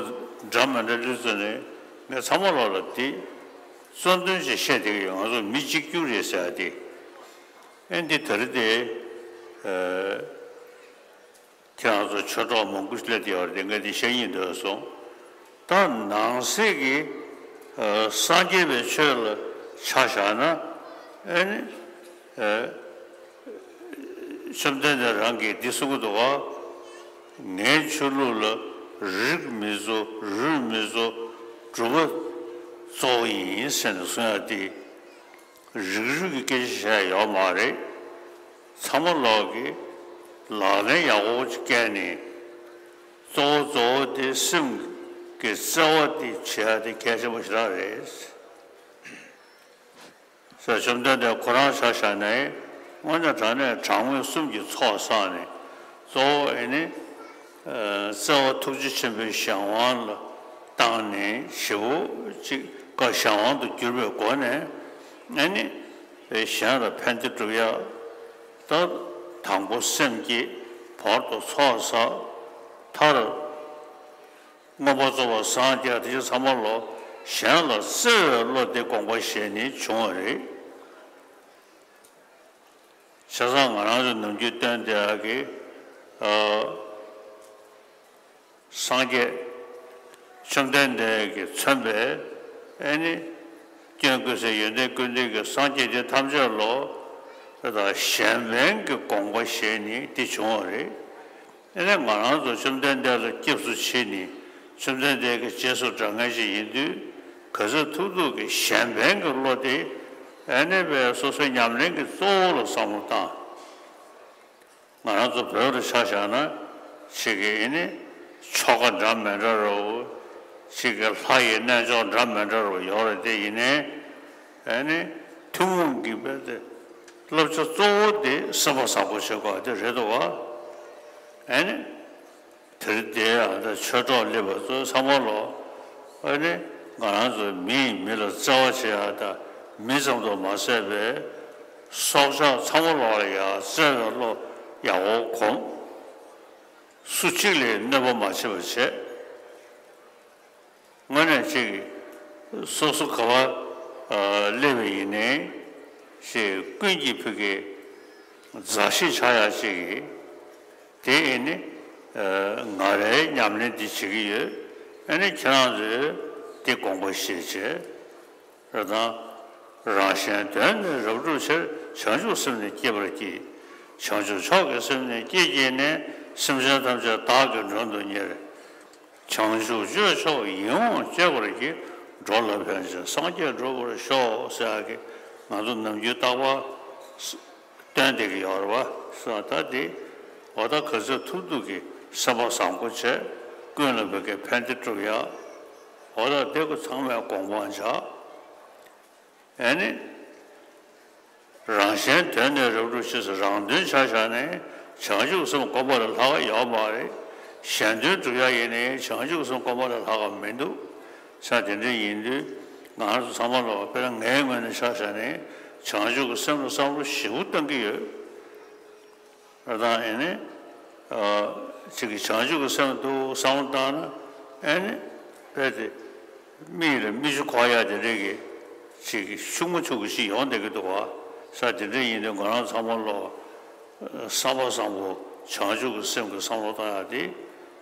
འདྲ་མི་འདྲ་ལུས་ཚོ་ནས་ངས་ཚང་མ་ལོག་ལ་དེ་གཙོ་འདོན་ཅིག་བཤད་བསྡད་ཀྱི་ཡོད། ང་ཚོ་མི་གཅིག་གྱུར་རེད་ཟེར་ཡག་དེ། ཨེ་འདི་ད་རེས་དེ། ཨ། ཁྱེད་རང་ཚོ་ཆོས་གྲོགས་མང་པོ་སླེབས་ཡོད་རེད་དེ་ངས་འདི་བཤད་སྙིང་འདོད་སོང་། ད་ནང་གསེས་ཀྱི་ཨ་སངས་རྒྱས་པའི་ཆོས་ལ་ཆ་བཞག་ན། ཨེ་ནི་ཨ་བཅོམ་ལྡན་འདས་རང་གིས་འདི་གསུང་གི་འདུག་ག། ངའི་ཆོས་ལུགས་ལ་རིགས་མི་གཙོ་རུས་མི་གཙོ་སྒྲུབ་པ་གཙོ་བོ་ཡིན་ཟེར་ནས་གསུང་ཡག་དེ། རིགས་རུས་ཀྱི་སྐད་ཆ་བཤད་ཡོད་མ་རེད། ཚང་མ་ལོག་གིས་ལག་ལེན་ཡག་པོ་ཅིག་བཀལ་ནས་གཙོ་བོ་གཙོ་བོ་དེ་སེམས་ཀྱི་བརྩེ་བ་དེ་བྱེད་ཡག་དེ་གལ་ཆེན་པོ་ཞེ་དྲག་རེད། ཟེར་བཅོམ་ལྡན་འདས་ཁོ་རང་ཆ་བཞག་ནས་དངོས་གནས་དྲང་གནས་དྲང་མོས་གསུམ་གྱི་ཚོགས་བསགས་ནས་གཙོ་བོ་ཨེ་ནི། ཨ་བརྩེ་བ་ཐུགས་རྗེ་ཆེན་པོའི་གཞན་དབང་ལ་བཏང་ནས་ཞེ་པོ་ཅིག་ག་གཞན་དབང་དུ་གྱུར་པའི་སྒོ་ནས་ཨ་ནི་གཞན་ལ་ཕན་བདེ་སྒྲུབ་ཡག་ད་དང་པོ་སེམས་བསྐྱེད། བར་དུ་ཚོགས་བསགས། མཐར་མངོན་པར་རྫོགས་པར་སངས་རྒྱས། དེ་ཚོ་ཚང་མ་ལོ་གཞན་ལ་བརྩེ་བའི་བློ་དེ་དགོངས་པ་བཞེས་ནས་བྱུང་བ་རེད། བྱས་ཙང་ང་རང་ཚོ་ནམ་རྒྱུན་སྟོན་བསྡད་ཡག་གི་ཨ་སངས་རྒྱས་བཅོམ་ལྡན་འདས་ཀྱིས་མཚོན་པའི་ཨེ་ནི་སྐྱོན་ཀུན་ཟད་ཡོན་ཏན་ཀུན་ལྡན་གྱི་སངས་རྒྱས་དེ་ཐམས་ཅད་ལོ་ད་གཞན་ཕན་གྱི་དགོངས་པ་བཞེས་ནས་དེ་བྱུང་བ་རེད། ཨེ་ནས་ང་རང་ཚོ་བཅོམ་ལྡན་འདས་ལ་སྐྱབས་སུ་མཆི་ནས་བཅོམ་ལྡན་འདས་ཀྱི་རྗེས་སུ་འབྲང་མཁན་ཞིག་ཡིན་དུས་ག་ཚོད་ཐུབ་ཐུབ་ཀྱིས་གཞན་ཕན་གྱི་བློ་དེ་ཨེ་ནས་བས་སོ་སོའི་ཉམས་ལེན་གྱི་གཙོ་བོ་ལ་བསམ་བློ་བཏང་། ང་རང་ཚོ་བོད་ལ་ཆ་བཞག་ན་ཆེ་གེ་ཨེ་ནས་ཆོ་ག་འདྲ་མི་འདྲ་རོ་ཆེ་གེ་ལྷ་ཡི་རྣལ་འབྱོར་འདྲ་མི་འདྲ་རོ་ཡོད་རེད་དེ་ཡིན་ནའི། ཨ་ནི་ཐུན་མོང་གི་བས་ཏེ་བསླབ་བྱ་གཙོ་བོ་དེ་སེམས་པ་བཟང་པོ་བྱེད་དགོས་དེ་རེད་འདུག་བ། ཨ་ནི་དེར་དེ་ཨ་ད་ཆོས་གྲོགས་སླེབས་པ་ཚོ་ཚང་མ་ལོ་ཨ་ནི་ ང་རང་ཚོ་མིས་མི་ལ་བརྩེ་བ་བྱེད་ཡག་དང་། མི་ཙམ་དུ་མ་ཟད་པའི་སྲོག་ཆགས་ཚང་མ་ལོག་ལ་ཡང་བརྩེ་བའི་བློ་ཡག་པོ་གོམས། སུ་གཅིག་ལ་གནོད་པ་མ་བྱེད་པ་བྱེད། དངོས་གནས་ཅིག་སོ་སོ་ག་པར་སླེབས་པ་ཡིན་ནའི་ཅིག་ཀུན་གྱིས་ཕུད་ཀྱི་མཛའ་བཤེས་ཆགས་ཡག་ཅིག་གིས། དེ་ཨེ་ནི་ང་རའི་ཉམས་ལེན་འདི་བྱེད་ཀྱི་ཡོད། ཨེ་ནི་ཁྱེད་རང་ཚོས་འདི་དགོངས་པ་བཞེས་བྱས། རེ་དང་། རང་གཞན་དོན་ནི་རབ་བསྒྲུབ་ཕྱིར། བྱང་ཆུབ་སེམས་ནི་བསྐྱེད་པར་བགྱི། བྱང་ཆུབ་མཆོག་གི་སེམས་ནི་བསྐྱེད་བགྱིས་ནས། སེམས་ཅན་ཐམས་ཅད་བདག་གིས་མགྲོན་དུ་གཉེར། བྱང་ཆུབ་སྤྱོད་མཆོག་ཡིད་འོང་སྤྱད་པར་བགྱི། འགྲོ་ལ་ཕན་ཕྱིར་སངས་རྒྱས་འགྲུབ་པར་ཤོག་ཟེར་ཡག་གི་ང་ཚོ་ནམ་རྒྱུན་རྟག་པར་བཏོན་བསྡད་ཀྱི་ཡོད་རེད་བ། ས་ད་འདི་འོ་ད་ག་ཚོད་ཐུབ་ཐུབ་ཀྱིས་སེམས་པ་བཟང་པོ་བྱས། ཀུན་ལ་ཕན་གྱི་ཕན་བདེ་སྒྲུབ་ཡག་འོ་ད་འདི་ཀོ་ཚང་མས་དགོངས་པ་འཇགས། ཨེ་ནི། རང་གཞན་དོན་ནི་རབ་བསྒྲུབ་ཕྱིར། རང་དོན་ཆ་བཞག་ནས་བྱང་ཆུབ་སེམས་བསྒོམ་པ་ལས་ལྷག་པ་ཡོད་མ་རེད། གཞན་དོན་སྒྲུབ་ཡག་ཡིན་ནའི་བྱང་ཆུབ་སེམས་བསྒོམ་པ་ལས་ལྷག་པ་མི་འདུག་ས་དེ་འདྲ་ཡིན་དུས་ང་རང་ཚོ་ཚང་མ་ལོག་དཔེར་ན་ངའི་ངོས་ནས་ཆ་བཞག་ནས་བྱང་ཆུབ་ཀྱི་སེམས་ལ་བསམ་བློ་ཞེ་པོ་གཏོང་གི་ཡོད། ཨ་དང་ཨེ་ནི། ཨ་ཅིག་གི་བྱང་ཆུབ་ཀྱི་སེམས་འདུག་བསམ་བློ་བཏང་ན་ཨེ་ནི། དཔེ་དེ། མིག་ལ་མིག་ཆུ་འཁོར་ཡག་དེ་འདྲས་ཀྱི་ཅིག་གི་ཤུགས་མ་ཆུག་གི་ཞིག་ཡོང་བསྡད་ཀྱི་འདུག་བ། ས་དེ་འདྲས་ཡིན་དུས་ང་རང་ཚང་མ་ལོག་བསམ་པ་བཟང་པོ་བྱང་ཆུབ་ཀྱི་སེམས་ཀྱི་བསམ་བློ་བཏང་ཡག་དེ་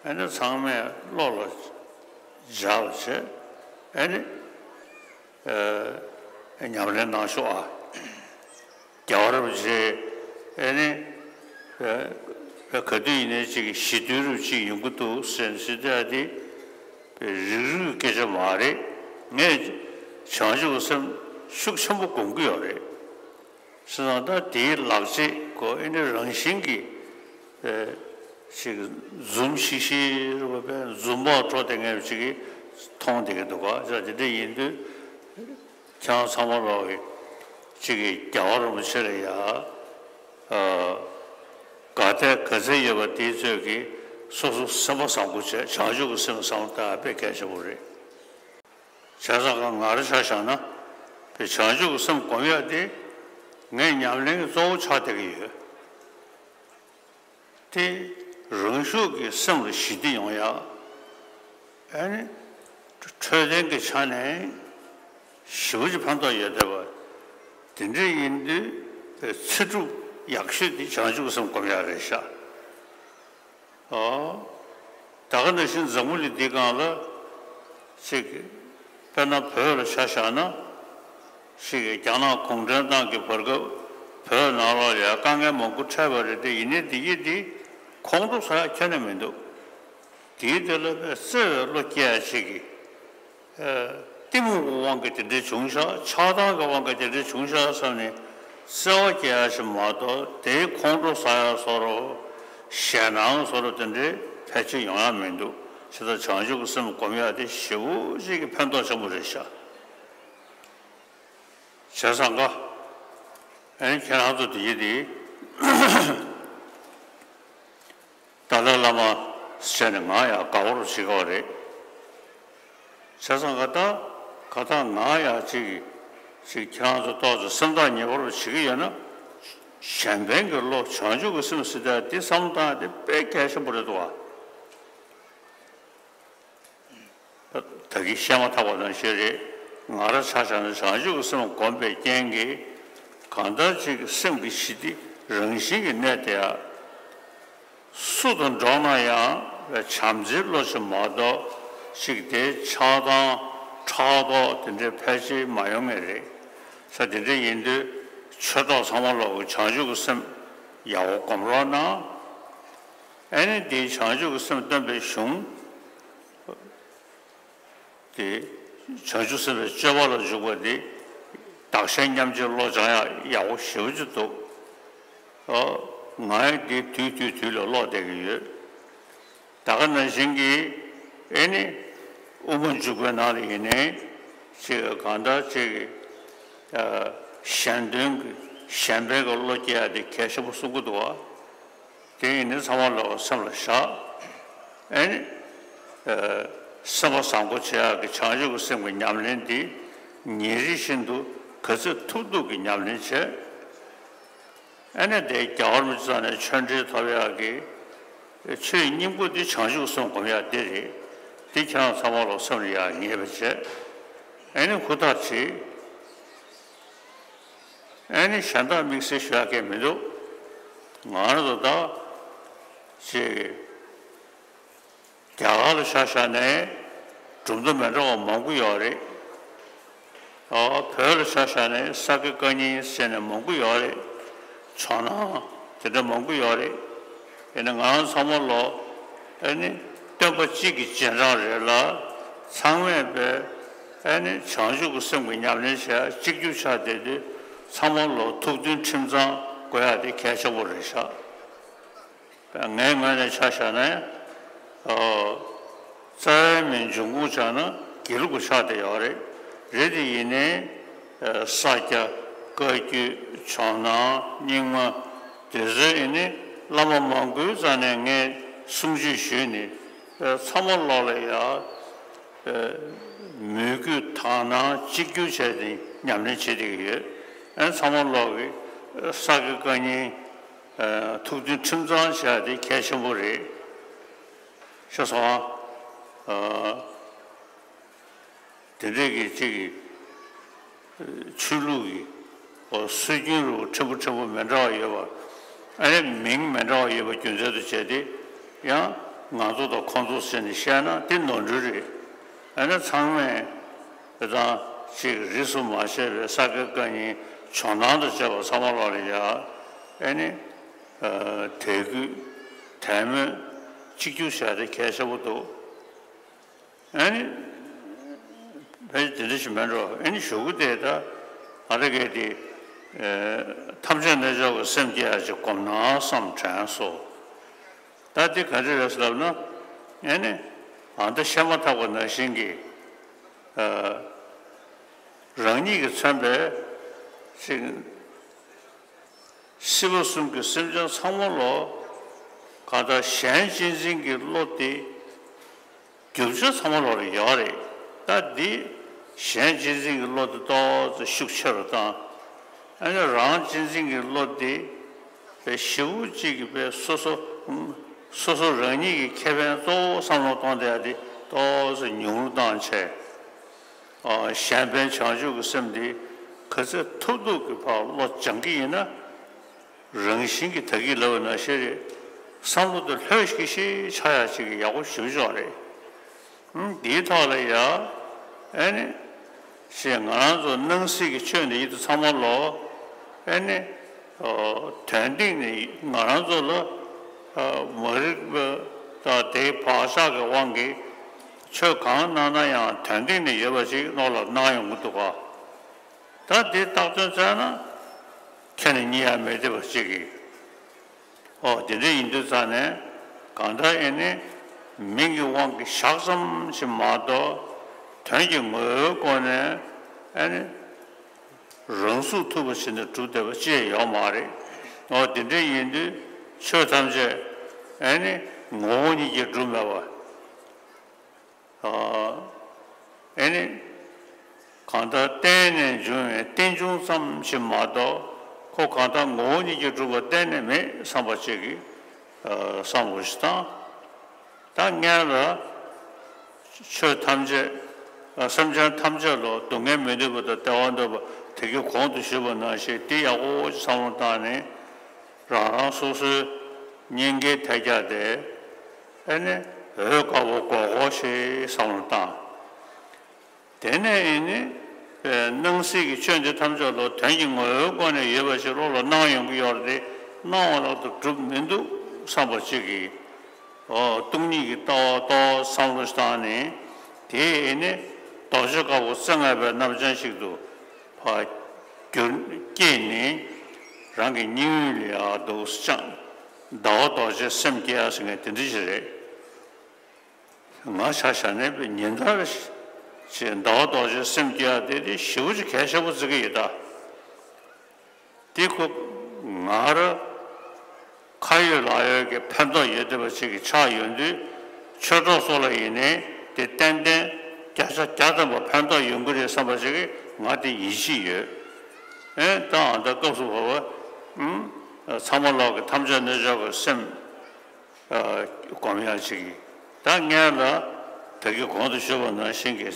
ཨེ་ནི་ཚང་མས་བློ་ལ་འཇགས་པ་བྱས་ཨེ་ནི། ཨ་ཉམས་ལེན་གནང་ཤོག་ཨ། རྒྱལ་བ་རིན་པོ་ཆེ་ཨེ་ནི། ཨ་ག་དུས་ཡིན་ནའི་ཅིག་ཞི་དུལ་རུ་ཅིག་ཡོང་གི་འདུག་ཟེར་ཟེར་དེ་དེ་རིགས་རུས་སྐད་ཆ་མ་རེད། ངས་བྱང་ཆུབ་སེམས་ཤུགས་ཆེན་པོ་སྒོམ་གྱི་ཡོད་རེད། བྱས་ཙང་ད་དེའི་ལག་རྗེས་ཀོ་ཨེ་ནི་རང་བཞིན་གྱིས་ཨེ་ཅིག་འཛུམ་ཤིག་ཤིག་རེད་པས་འཛུམ་བག་འཕྲོ་དེ་ངས་ཅིག་གིས་མཐོང་བསྡད་ཀྱི་འདུག་ག་ས་དེ་འདྲ་ཡིན་དུས་ཁྱེད་རང་ཚང་མ་ལོག་གིས་ཅིག་གིས་རྒྱལ་བ་རིན་པོ་ཆེ་ལ་ཡ་ཨ་དགའ་དད་ག་ཚད་ཡོད་པ་དེའི་ཚོད་ཀྱིས་སོ་སོ་སེམས་པ་བཟང་པོ་བྱས་བྱང་ཆུབ་ཀྱི་སེམས་བཟང་པོ་ལྟ་དཔེ་གལ་ཆེན་པོ་རེད། བྱས་ཙང་ང་རང་ཆ་བཞག་ན་དེ་བྱང་ཆུབ་ཀྱི་སེམས་སྒོམ་ཡག་དེ་ངའི་ཉམས་ལེན་གྱི་གཙོ་བོ་ཆགས་བསྡད་ཀྱི་ཡོད། དེ་རང་ཤུགས་ཀྱིས་སེམས་ལ་ཞི་བདེ་ཡོང་ཡག་ཨ་ནི་འཕྲོད་བསྟེན་གྱི་ཆ་ནས་ཞེ་པོ་ཅིག་ཕན་ཐོགས་ཡོད་བསྡད་པ། དེ་འདྲ་ཡིན་དུས་ཚེ་སྒྲུབ་ཡག་ཤོས་དེ་བྱང་ཆུབ་ཀྱི་སེམས་སྒོམ་ཡག་རེད་ཤག་ཨོ། ད་ག་ནང་བཞིན་འཛམ་བུ་གླིང་འདིའི་སྒང་ལ་ཅིག་དཔེར་ན་བོད་ལ་ཆ་བཞག་ན་ཅིག་རྒྱ་ནག་གུང་ཁྲན་ཏང་གི་བར་སྐབས་བོད་ནང་ལོགས་ལ་ཡང་དཀའ་ངལ་མང་པོ་འཕྲད་པ་རེད་དེ། ཡིན་ནའི་འདི་ཡིད་འདི་ཁོང་ཁྲོ་ཟ་ཡག་ཁྱོན་ནས་མི་འདུག་དེའི་དེ་ལ་བརྩེ་བའི་བློ་སྐྱེ་ཡག་ཅིག་གི་གཏི་མུག་གི་དབང་གིས་དེ་འདྲའི་བྱུང་ཤག་ཆགས་སྡང་གི་དབང་གིས་དེ་འདྲའི་བྱུང་ཤག་བསམ་ནས་བརྩེ་བ་སྐྱེ་ཡག་ཞིག་མ་གཏོགས་དེའི་ཁོང་ཁྲོ་ཟ་ཡག་བཟོ་འདྲ་ཞེད་སྣང་བཟོ་འདྲ་དེ་འདྲའི་ཕལ་ཆེར་ཡོང་ཡག་མི་འདུག་བྱས་ཙང་བྱང་ཆུབ་ཀྱི་སེམས་སྒོམ་ཡག་དེ་ཞེ་པོ་ཅིག་གི་ཕན་ཐོགས་ཆེན་པོ་རེད་ཤག་བྱས་ཙང་ག་ཨ་ནི་ཁྱེད་རང་ཚོ་དེ་ཡིན་དེ། ཏཱ་ལའི་བླ་མ་ཟེར་ནས་ང་ཡང་དགའ་བོར་བྱེད་དགོས་རེད། བྱས་ཙང་ག་ད་ག་ད་ང་ཡང་ཅིག་ཅིག་ཁྱེད་རང་ཚོ་ཏོག་ཙམ་སེམས་ཐག་ཉེ་བོར་བྱེད་ཀྱི་ཡོད་ན། གཞན་ཕན་གྱི་བློ་བྱང་ཆུབ་ཀྱི་སེམས་ཟེར་དེ་བསམ་བློ་བཏང་ཡག་དེ་དཔེ་གལ་ཆེན་པོ་རེད་འདུག་བ། ད་གིན་བཤད་མ་ཐག་པ་ནང་བཞིན་རེད། ང་རང་ཆ་བཞག་ན་བྱང་ཆུབ་ཀྱི་སེམས་བསྒོམས་པའི་རྐྱེན་གྱིས་གང་ལྟར་ཅིག་སེམས་ཀྱི་ཞི་བདེ་རང་བཞིན་གྱིས་གནས་བསྡད་ཡག་སུ་དང་འགྲོགས་ན་ཡང་བྱམས་བརྩེའི་བློ་ཞིག་མ་གཏོགས་ཅིག་དེ་ཆགས་སྡང་ཕྲག་དོག་དེ་འདྲའི་ཕལ་ཆེར་མ་ཡོང་ངེས་རེད། ས་དེ་འདྲ་ཡིན་དུས་ཆོས་གྲོགས་ཚང་མ་ལོག་གིས་བྱང་ཆུབ་ཀྱི་སེམས་ཡག་པོ་སྒོམ་རོགས་གནང་། ཨ་ནི་དེའི་བྱང་ཆུབ་ཀྱི་སེམས་སྟོན་པའི་གཞུང་དེ་བྱང་ཆུབ་སེམས་དཔའི་སྤྱོད་པ་ལ་འཇུག་པ་འདི་བདག་གཞན་མཉམ་བརྗེ་བློ་སྦྱང་ཡག་ཡག་པོ་ཞེ་པོ་ཅིག་འདུག་ཨ་ང་ཡང་འདི་དུས་དུས་དུས་ལ་ཀློག་བསྡད་ཀྱི་ཡོད། ད་ག་ནང་བཞིན་གྱི་ཨེ་ནི་དབུ་མ་འཇུག་པའི་ནང་ལ་ཡིན་ནའི་ཅིག་གང་ལྟར་ཅིག་གཞན་དོན་གྱི་གཞན་ཕན་གྱི་བློ་སྐྱེ་ཡག་དེ་གལ་ཆེན་པོ་གསུང་གི་འདུག་བ། དེ་ཡིན་ནི་ཚང་མ་ལོག་སེམས་ལ་བཞག་ཨེ་ནི། སེམས་པ་བཟང་པོ་བྱེད་ཡག་གི་བྱང་ཆུབ་ཀྱི་སེམས་ཀྱི་ཉམས་ལེན་འདི་ཉིན་རེ་བཞིན་དུ་ག་ཚོད་ཐུབ་ཐུབ་ཀྱི་ཉམས་ལེན་བྱས། ཨ་ནི་དེ་རྒྱལ་བ་རིན་པོ་ཆེ་རྩ་ནས་ཆོས་འབྲེལ་ཐོབ་ཡག་གི་ཆོས་སྙིང་པོ་འདི་བྱང་ཆུབ་སེམས་སྒོམ་ཡག་འདི་རེད། འདི་ཁྱེད་རང་ཚང་མ་ལོ་སེམས་ལ་ཡག་ངེས་པ་བྱས། ཨ་ནི་ཧུར་ཐག་བྱེད། ཨ་ནི་གཞན་དག་དམིགས་བསལ་ཞུ་ཡག་གི་མི་འདུག་ང་རང་ཚོ་ད་ཅིག་རྒྱ་གར་ལ་ཆ་བཞག་ནས་གྲུབ་མཐའ་མི་འདྲ་བ་མང་པོ་ཡོད་རེད། ཨ་བོད་ལ་ཆ་བཞག་ནས་ས་དགེ་བཀའ་རྙིང་ཟེར་ནས་མང་པོ་ཡོད་རེད། ཇོ་ནང་དེ་འདྲ་མང་པོ་ཡོད་རེད། ཡིན་ན་ང་རང་ཚང་མ་ལོ་ཨ་ནི་སྟོན་པ་གཅིག་གི་རྗེས་འབྲང་རེད་ལ། ཚང་མས་པས་ཨ་ནི་བྱང་ཆུབ་ཀྱི་སེམས་ཀྱི་ཉམས་ལེན་བྱས་གཅིག་གྱུར་ཆགས་བསྡད་དུས་ཚང་མ་ལོ་ཐུགས་མཐུན་ཁྲིམས་གཙང་དགོས་ཡག་དེ་གལ་ཆེན་པོ་རེད་ཤག་ངའི་ངོས་ནས་ཆ་བཞག་ན། ཨོ། རྩ་བའི་མིང་འབྱུང་ཁུངས་ཆགས་ན་དགེ་ལུགས་ཀྱི་ཆགས་བསྡད་ཡོད་རེད། རེད་དེ་ཡིན་ནའི། ས་སྐྱ། བཀའ་བརྒྱུད། ཇོ་ནང་། རྙིང་མ། དེ་ཚོའི་ཡིན་ནའི་བླ་མ་མང་པོའི་རྩ་ནས་ངས་གསུང་ཆོས་ཞུས་ནས། ཚང་མ་ལོག་ལ་ཡ། མོས་གུས་དག་སྣང་གཅིག་གྱུར་བྱས་ཏེ་ཉམས་ལེན་བྱེད་བསྡད་ཀྱི་ཡོད། ཨ་ནི་ཚང་མ་ལོག་གི་ས་དགེ་བཀའ་རྙིང་། ཐུགས་མཐུན་ཁྲིམས་གཙང་བྱ་ཡག་དེ་གལ་ཆེན་པོ་རེད། ཤེས་སོང་ཨ། དེ་འདྲས་ཀྱི་གཅིག་གི་ཆོས་ལུགས་ཀྱི་སྲོལ་རྒྱུན་རུ་ཕྲན་བུ་ཕྲན་བུ་མི་འདྲ་བ་ཡོད་པ། ཨ་ནི་མིང་མི་འདྲ་བ་ཡོད་པ་རྒྱུ་མཚན་དུ་བྱས་ཏེ་ཡང་ང་ཚོ་དང་ཁོང་ཚོ་ཟེར་ནས་བཤད་ན་དེ་ནོར་འཁྲུལ་རེད། ཨ་ནི་ཚང་མས་དེ་དང་གཅིག་རིས་སུ་མ་ཆད་པའི་ས་དགེ་བཀའ་རྙིང་ཇོ་ནང་དུ་བྱས་པ་ཚང་མ་ལོག་ལ་ཡ། ཨ་ནི། དད་གུས། དད་མོས། གཅིག་གྱུར་བྱ་དེ་གལ་ཆེན་པོ་འདུག་ཨ་ནི། ཕལ་ཆེར་དེ་འདྲ་ཞིག་མེད་འགྲོ། ཨ་ནི་གཞུག་གུ་དེ་ད་ང་རང་གིས་དེ། ཐམས་ཅད་རྣལ་འབྱོར་པའི་སེམས་བསྐྱེད་ཡག་ཅིག་སྒོམ་ན་བསམ་དྲན་སོ། ད་དེ་ག་འདྲ་རེད་ལབ་ན། ཨ་ནི། ཨ་ད་བཤད་མ་ཐག་པ་ནང་བཞིན་གྱི། རང་ཉིད་ཀྱིས་མཚོན་པའི་ཅིག་སྲིད་པ་གསུམ་གྱི་སེམས་ཅན་ཚང་མ་ལོ། གང་ལྟར་གཞན་གཅེས་འཛིན་གྱི་བློ་དེ་རྒྱུ་ཆ་ཚང་མ་ལོ་ལ་ཡོད་རེད། ད་འདི་གཞན་གཅེས་འཛིན་གྱི་བློ་དེ་ཏོག་ཙམ་ཤུགས་ཆེ་རུ་བཏང་། ཨ་ནི་རང་གཅེས་འཛིན་གྱི་བློ་དེ་པའི་ཞེ་པོ་ཅིག་གི་པའི་སོ་སོ། སོ་སོ་རང་ཉིད་ཀྱི་ཁེ་ཕན་གཙོ་བོ་བསམ་བློ་གཏོང་བསྡད་ཡ་དེ་ཏོག་ཙམ་ཉུང་རུ་བཏང་བྱས། གཞན་ཕན་བྱང་ཆུབ་ཀྱི་སེམས་འདི་ག་ཚོད་ཐུབ་ཐུབ་ཀྱི་བར་བློ་སྦྱང་གི་ཡིན་ན། རང་བཞིན་གྱིས་ད་གིན་ལབ་པ་ནང་བཞིན་རེད། བསམ་བློ་དེ་ལྷོད་ཤིག་ཤིག་ཆགས་ཡག་ཅིག་གི་ཡག་པོ་ཞེ་པོ་ཅིག་རེད། འདིའི་ཐོག་ལ་ཡ། ཨ་ནི། ཞེས་ང་རང་ཚོ་སྣང་སྲིད་ཀྱི་ཆོས་འདི་ཡིད་དུ་ཚང་མ་ལོ། ཨ་ནི། དོན་སྟེང་ནས་ང་རང་ཚོ་ལ། མ་རིག་པ་དང་དེའི་བག་ཆགས་ཀྱི་དབང་གིས་ཆོས་གང་གནང་ན་ཡང་དོན་སྟེང་ནས་ཡོད་པ་ཞིག་བློ་ལ་སྣང་ཡོང་གི་འདུག་ག་ད་དེ་བཏགས་དོན་བཙལ་ན་ཁྱེད་ནི་གཉིས་ཡང་མེད་བསྡད་པ་ཞིག་གིས། ཨོ་དེ་འདྲ་ཡིན་དུས་ཙང་ནས་གང་ལྟར་ཨེ་ནི་མིང་གི་དབང་གིས་ཞག་ཙམ་ཞིག་མ་གཏོགས་དོན་གྱི་ངོ་བོའི་སྒོ་ནས་ཨེ་ནི། རང་གཟུགས་ཐུབ་པ་བྱས་ནས་གྲུབ་བསྡད་པ་ཅི་ཡང་ཡོད་མ་རེད། འོ་དེ་འདྲ་ཡིན་དུས་ཆོས་ཐམས་ཅད་ཨེ་ནི་ངོ་བོ་ཉིད་ཀྱིས་གྲུབ་མེད་པ། ཨེ་ནི། གང་ལྟར་བརྟེན་ནས་འབྱུང་བའི་རྟེན་འབྱུང་ཙམ་ཞིག་མ་གཏོགས་ཁོ་གང་ལྟར་ངོ་བོ་ཉིད་ཀྱིས་གྲུབ་པ་གཏན་ནས་མེད་བསམ་པ་ཅིག་གིས་བསམ་བློ་ཞིག་བཏང་། ད་སྔོན་ལ་ཆོས་ཐམས་ཅད། སེམས་ཅན་ཐམས་ཅད་ལ་སྡུག་བསྔལ་མི་འདོད་པ་དང་བདེ་བ་འདོད་པ་དེ་གའི་གོང་དུ་ཞུས་པ་ནང་བཞིན་དེ་ཡག་པོ་ཅིག་བསམ་བློ་བཏང་ནས་རང་རང་སོ་སོའི་སྙིང་གའི་ཐལ་རྒྱག་དེ་ཨེ་ནི་འོས་དཀར་པོ་སྒོར་སྒོར་ཞིག་བསམ་བློ་བཏང་། དེ་ནས་ཨེ་ནི། སྣང་སྲིད་ཀྱི་ཆོས་འདི་ཐམས་ཅད་ལ་དོན་གྱི་ངོ་བོའི་སྒོ་ནས་ཡོད་པ་ཞིག་བློ་ལ་སྣང་ཡོང་གི་ཡོད་རེད་དེ་སྣང་བ་ལག་ཏུ་གྲུབ་མི་འདུག་བསམ་པ་ཅིག་གིས། ཨོ་སྟོང་ཉིད་ཀྱི་ལྟ་བ་ཏོག་བསམ་བློ་བཏང་ནས་དེ་ཨེ་ནི་རྡོ་རྗེ་དཀར་པོ་རྩེ་ལྔ་པའི་རྣམ་པ་ཅན་ཞིག་ཏུ་ཕར་གྱུར་སྐྱེས་ནས་རང་གི་སྙིང་དབུས་ལ་ཡར་འདུག་སེ་བཅངས། ཟླ་བ་རྡོ་རྗེ་སེམས་བསྐྱེད་ཡ་ཟེར་མཁན་དེ་འདྲ་ཞིག་རེད། ང་ཆ་བཞག་ནས་ཉིན་ལྟར་ཅིག་ཟླ་བ་རྡོ་རྗེ་སེམས་བསྐྱེད་ཡ་དེ་དེ་ཞེ་པོ་ཅིག་གལ་ཆེན་པོ་བརྩི་གི་ཡོད་ད། དེ་ཁོ་ང་རང་ཁ་ཡོད་ལག་ཡོད་ཀྱི་ཕན་ཐོགས་ཡོད་བསྡད་པ་ཅིག་གི་ཆགས་ཡོང་དུས་ཆོས་གྲོགས་ཚོ་ལ་ཡིན་ནའི་ དེ་ཏན་ཏན་བརྒྱ་ཆ་བརྒྱ་ཐམ་པ་ཕན་ཐོགས་ཡོང་གི་རེད་བསམ་པ་ཞིག་གིས་ང་དེ་ཡིད་ཆེས་ཡོད། ཨེ་ད་ཨ་ད་སྐབས་སུ་བབ་པ། ཨུམ། ཚང་མ་ལོག་གི་ཐམས་ཅད་རྣལ་འབྱོར་གྱི་སེམས་སྒོམ་ཡག་ཅིག་གིས། ད་ངས་ལ་ད་གིན་གོང་དུ་ཞུས་པ་ནང་བཞིན་གྱི་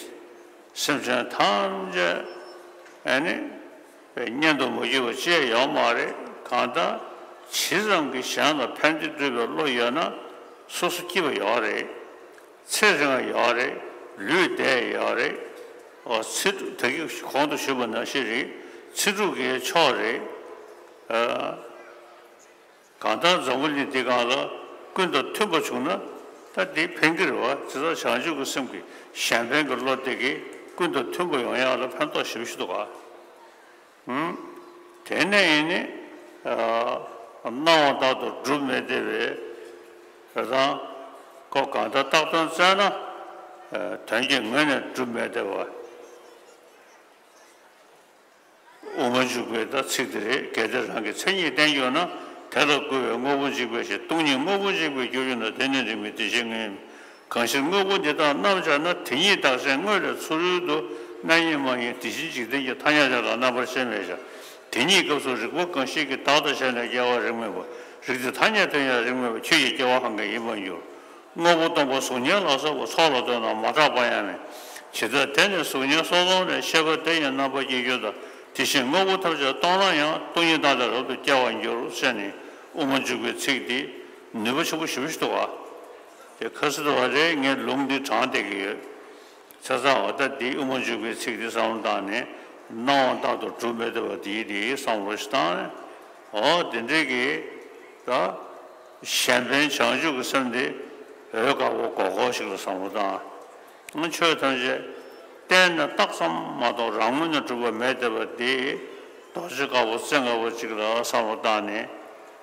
སེམས་ཅན་ཐམས་ཅད་ཨ་ནི་གཉེན་དུ་མ་གྱུར་པ་ཅི་ཡང་ཡོད་མ་རེད། གང་ལྟར་ཇི་ཙམ་གྱིས་གཞན་ལ་ཕན་བདེ་སྒྲུབ་པའི་བློ་ཡོད་ན་སོ་སོ་སྐྱིད་པ་ཡོད་རེད། ཚེ་རིང་བ་ཡོད་རེད། ལུས་བདེ་ཡོད་རེད། འོ་ཚེ་སྒྲུབ་ད་གིན་གོང་དུ་ཞུས་པ་ནང་བཞིན་རེད། ཚེ་སྒྲུབ་ཀྱི་མཆོག་རེད། ཨ། གང་ལྟར་འཛམ་བུ་གླིང་འདི་སྒང་ལ་ཀུན་དང་མཐུན་པ་བྱུང་ན་ད་འདི་ཕན་གྱི་རེད་བ། དེ་ལྟར་བྱང་ཆུབ་ཀྱི་སེམས་ཀྱི་གཞན་ཕན་གྱི་བློ་དེ་གིས་ཀུན་དང་མཐུན་པ་ཡོང་ཡག་ལ་ཕན་ཐོགས་ཞེ་པོ་ཞིག་འདུག་ག། ཨུམ། དེ་ནས་ཡིན་ནི། ཨ། སྣང་བ་ལྟར་དུ་སྒྲུབ་མི་བདེ་བའི། རེད་དང་། ཁོ་གང་ལྟར་བཏགས་དོན་བཙལ་ན། ཨ། དོན་གྱི་ངོས་ནས་སྒྲུབ་མི་བདེ་བ། དབུ་མ་འཇུག་པའི་ད་ཚིག་དེ་རེད། གལ་ཏེ་རང་གི་མཚན་ཉིད་བསྟན་གྱུར་ན། དེ་ལ་བསྐུལ་བའི་དངོས་པོ་འཇིག་པའི་ཕྱིར། སྟོང་ཉིད་དངོས་པོ་འཇིག་པའི་རྒྱུར་གྱུར་ན། དེ་ནི་རིགས་མིན་བདེ་གཤེགས་དངོས་ཡིན། གང་ཕྱིར་དངོས་པོ་འདི་དག་རྣམ་སྦྱར་ན། དེ་ཉིད་བདག་གཞན་དངོས་ལས་ཚུ་རོལ་དུ། རྣམ་གཡེང་མ་ཡིན་བདེ་ཆེན་འཇིག་རྟེན་གྱི། ཐ་སྙད་ཅན་ལ་རྣམ་པར་ཤེས་མེད་ཀྱང་། དེ་ཉིད་སྐབས་སུ་རིག་པ་གང་ཞིག་གིས། བདག་དང་གཞན་ལས་སྐྱེ་བ་རིགས་མིན་པ། རིགས་དེ་ཐ་སྙད་དུ་ཡང་རིགས་མིན་པ། ཆོས་ཀྱི་སྐྱེ་བ་གང་གང་ཡིན་པར་འགྱུར། དངོས་པོ་སྟོང་པ་གཟུགས་བརྙན་ལ་སོགས་པ། ཚོགས་ལ་ལྟོས་ན་མ་གྲགས་པ་ཡང་མེད། ཇི་ལྟར་དེ་ནི་གཟུགས་བརྙན་སོ་སོ་ལས། ཤེས་པ་དེ་ཡང་རྣམ་པར་སྐྱེ་འགྱུར་ལྟར། དེ་བཞིན་དངོས་པོ་ཐམས་ཅད་སྟོང་ན་ཡང་། སྟོང་ཉིད་བདག་ལས་རབ་ཏུ་སྐྱེ་བར་འགྱུར། ཞེས་ནི་དབུ་མ་འཇུག་པའི་ཚིག་འདི་ནུས་པ་ཆེན་པོ་ཞེ་པོ་ཞིག་འདུག་ག། དེ་ཁ་སྲིད་དུ་བ་རེད། ངས་ལུང་འདི་དྲངས་བསྡད་ཀྱི་ཡོད། ཆ་ཚང་འོ་ད་འདི་དབུ་མ་འཇུག་པའི་ཚིག་འདི་བསམ་བློ་བཏང་ནས། སྣང་བ་ལྟར་དུ་སྒྲུབ་མི་བདེ་བ་འདིའི་འདི་བསམ་བློ་ཞིག་བཏང་ནས། འོ་དེ་འདྲའི་གི་ད་གཞན་ཕན་བྱང་ཆུབ་ཀྱི་སེམས་འདི་འོད་དཀར་པོ་སྒོར་སྒོར་ཞིག་ལ་བསམ་བློ་བཏང་། ཆོས་ཐམས་ཅད་བརྟེན་ནས་བཏགས་ཙམ་མ་གཏོགས་རང་ངོས་ནས་གྲུབ་པ་མེད་བསྡད་པ་འདི་རྡོ་རྗེ་དཀར་པོ་རྩེ་ལྔ་པོ་ཅིག་ལ་བསམ་བློ་བཏང་ནས།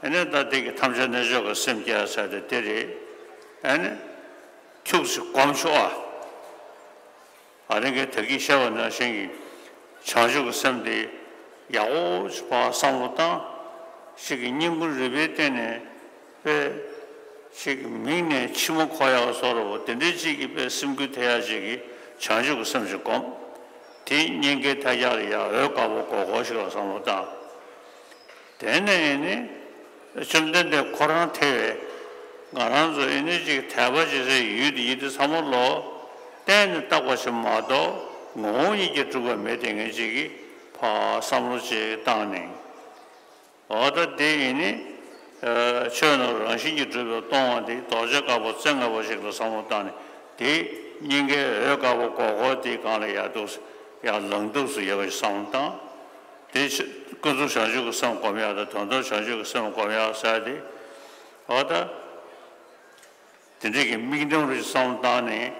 ཨ་ནི་ད་འདི་གི་ཐམས་ཅད་རྣལ་འབྱོར་གྱི་སེམས་སྐྱེ་ཡ་ཟེར་དེ་འདི་རེད། ཨ་ནི་ཁྱུག་ཙམ་སྒོམ་ཆོག་ཨ། ཨ་རིང་གིས་ད་གིན་བཤད་པ་ནང་བཞིན་གྱི་བྱང་ཆུབ་ཀྱི་སེམས་དེ་ཡག་པོ་ཞིག་ཕར་བསམ་བློ་བཏང་། ཞིག་གི་སྙིང་ཁུང་རུས་པའི་གཏིང་ནས་དཔེ་ཞིག་མིག་ནས་མཆི་མ་འཁོར་ཡག་བཟོ་འདྲ་བོ་དེ་འདྲའི་ཅིག་གི་དཔེ་སེམས་འགུལ་ཐེབས་ཡག་ཅིག་གི་བྱང་ཆུབ་ཀྱི་སེམས་ཞིག་སྒོམ། དེ་སྙིང་གའི་ཐལ་རྒྱག་ལ་ཡ་འོད་དཀར་པོ་སྒོར་སྒོར་ཞིག་ལ་བསམ་བློ་བཏང་། དེ་ནས་ནི་བཅོམ་ལྡན་འདས་ཁོ་རང་ཐེ་བའི་ང་རང་ཚོ་ཨེ་ནི་ཅིག་དད་པ་བྱེད་སའི་ཡུལ་དེ་ཡིན་དུས་ཚང་མ་ལོ་གཏན་ནས་བཏགས་པ་ཞིག་མ་གཏོགས་ངོ་བོ་ཉིད་ཀྱིས་གྲུབ་པ་མེད་དེ་ངེས་ཅིག་གིས་ཕར་བསམ་བློ་ཅིག་བཏང་ནས། འོ་ད་དེ་ཡིན་ནི་ཆོས་རྣམས་རང་བཞིན་གྱིས་གྲུབ་པས་སྟོང་བ་འདི་རྡོ་རྗེ་དཀར་པོ་རྩེ་ལྔ་པོ་ཞིག་ལ་བསམ་བློ་བཏང་ནས་དེ་སྙིང་གའི་འོད་དཀར་པོ་སྒོར་སྒོར་དེའི་སྒང་ལ་ཡར་འདུག་ཡར་ལངས་འདུག་སུ་ཡོད་པ་ཞིག་བསམ་བློ་བཏང་། དེ་ཕྱི་ཀུན་རྫོབ་བྱང་ཆུབ་ཀྱི་སེམས་སྒོམ་ཡག་དང་དོན་དམ་བྱང་ཆུབ་ཀྱི་སེམས་སྒོམ་ཡག་ཟེར་ཏེ། འོ་ད། དེ་འདྲའི་གི་དམིགས་རྣམ་རེ་བསམ་བློ་བཏང་ནས་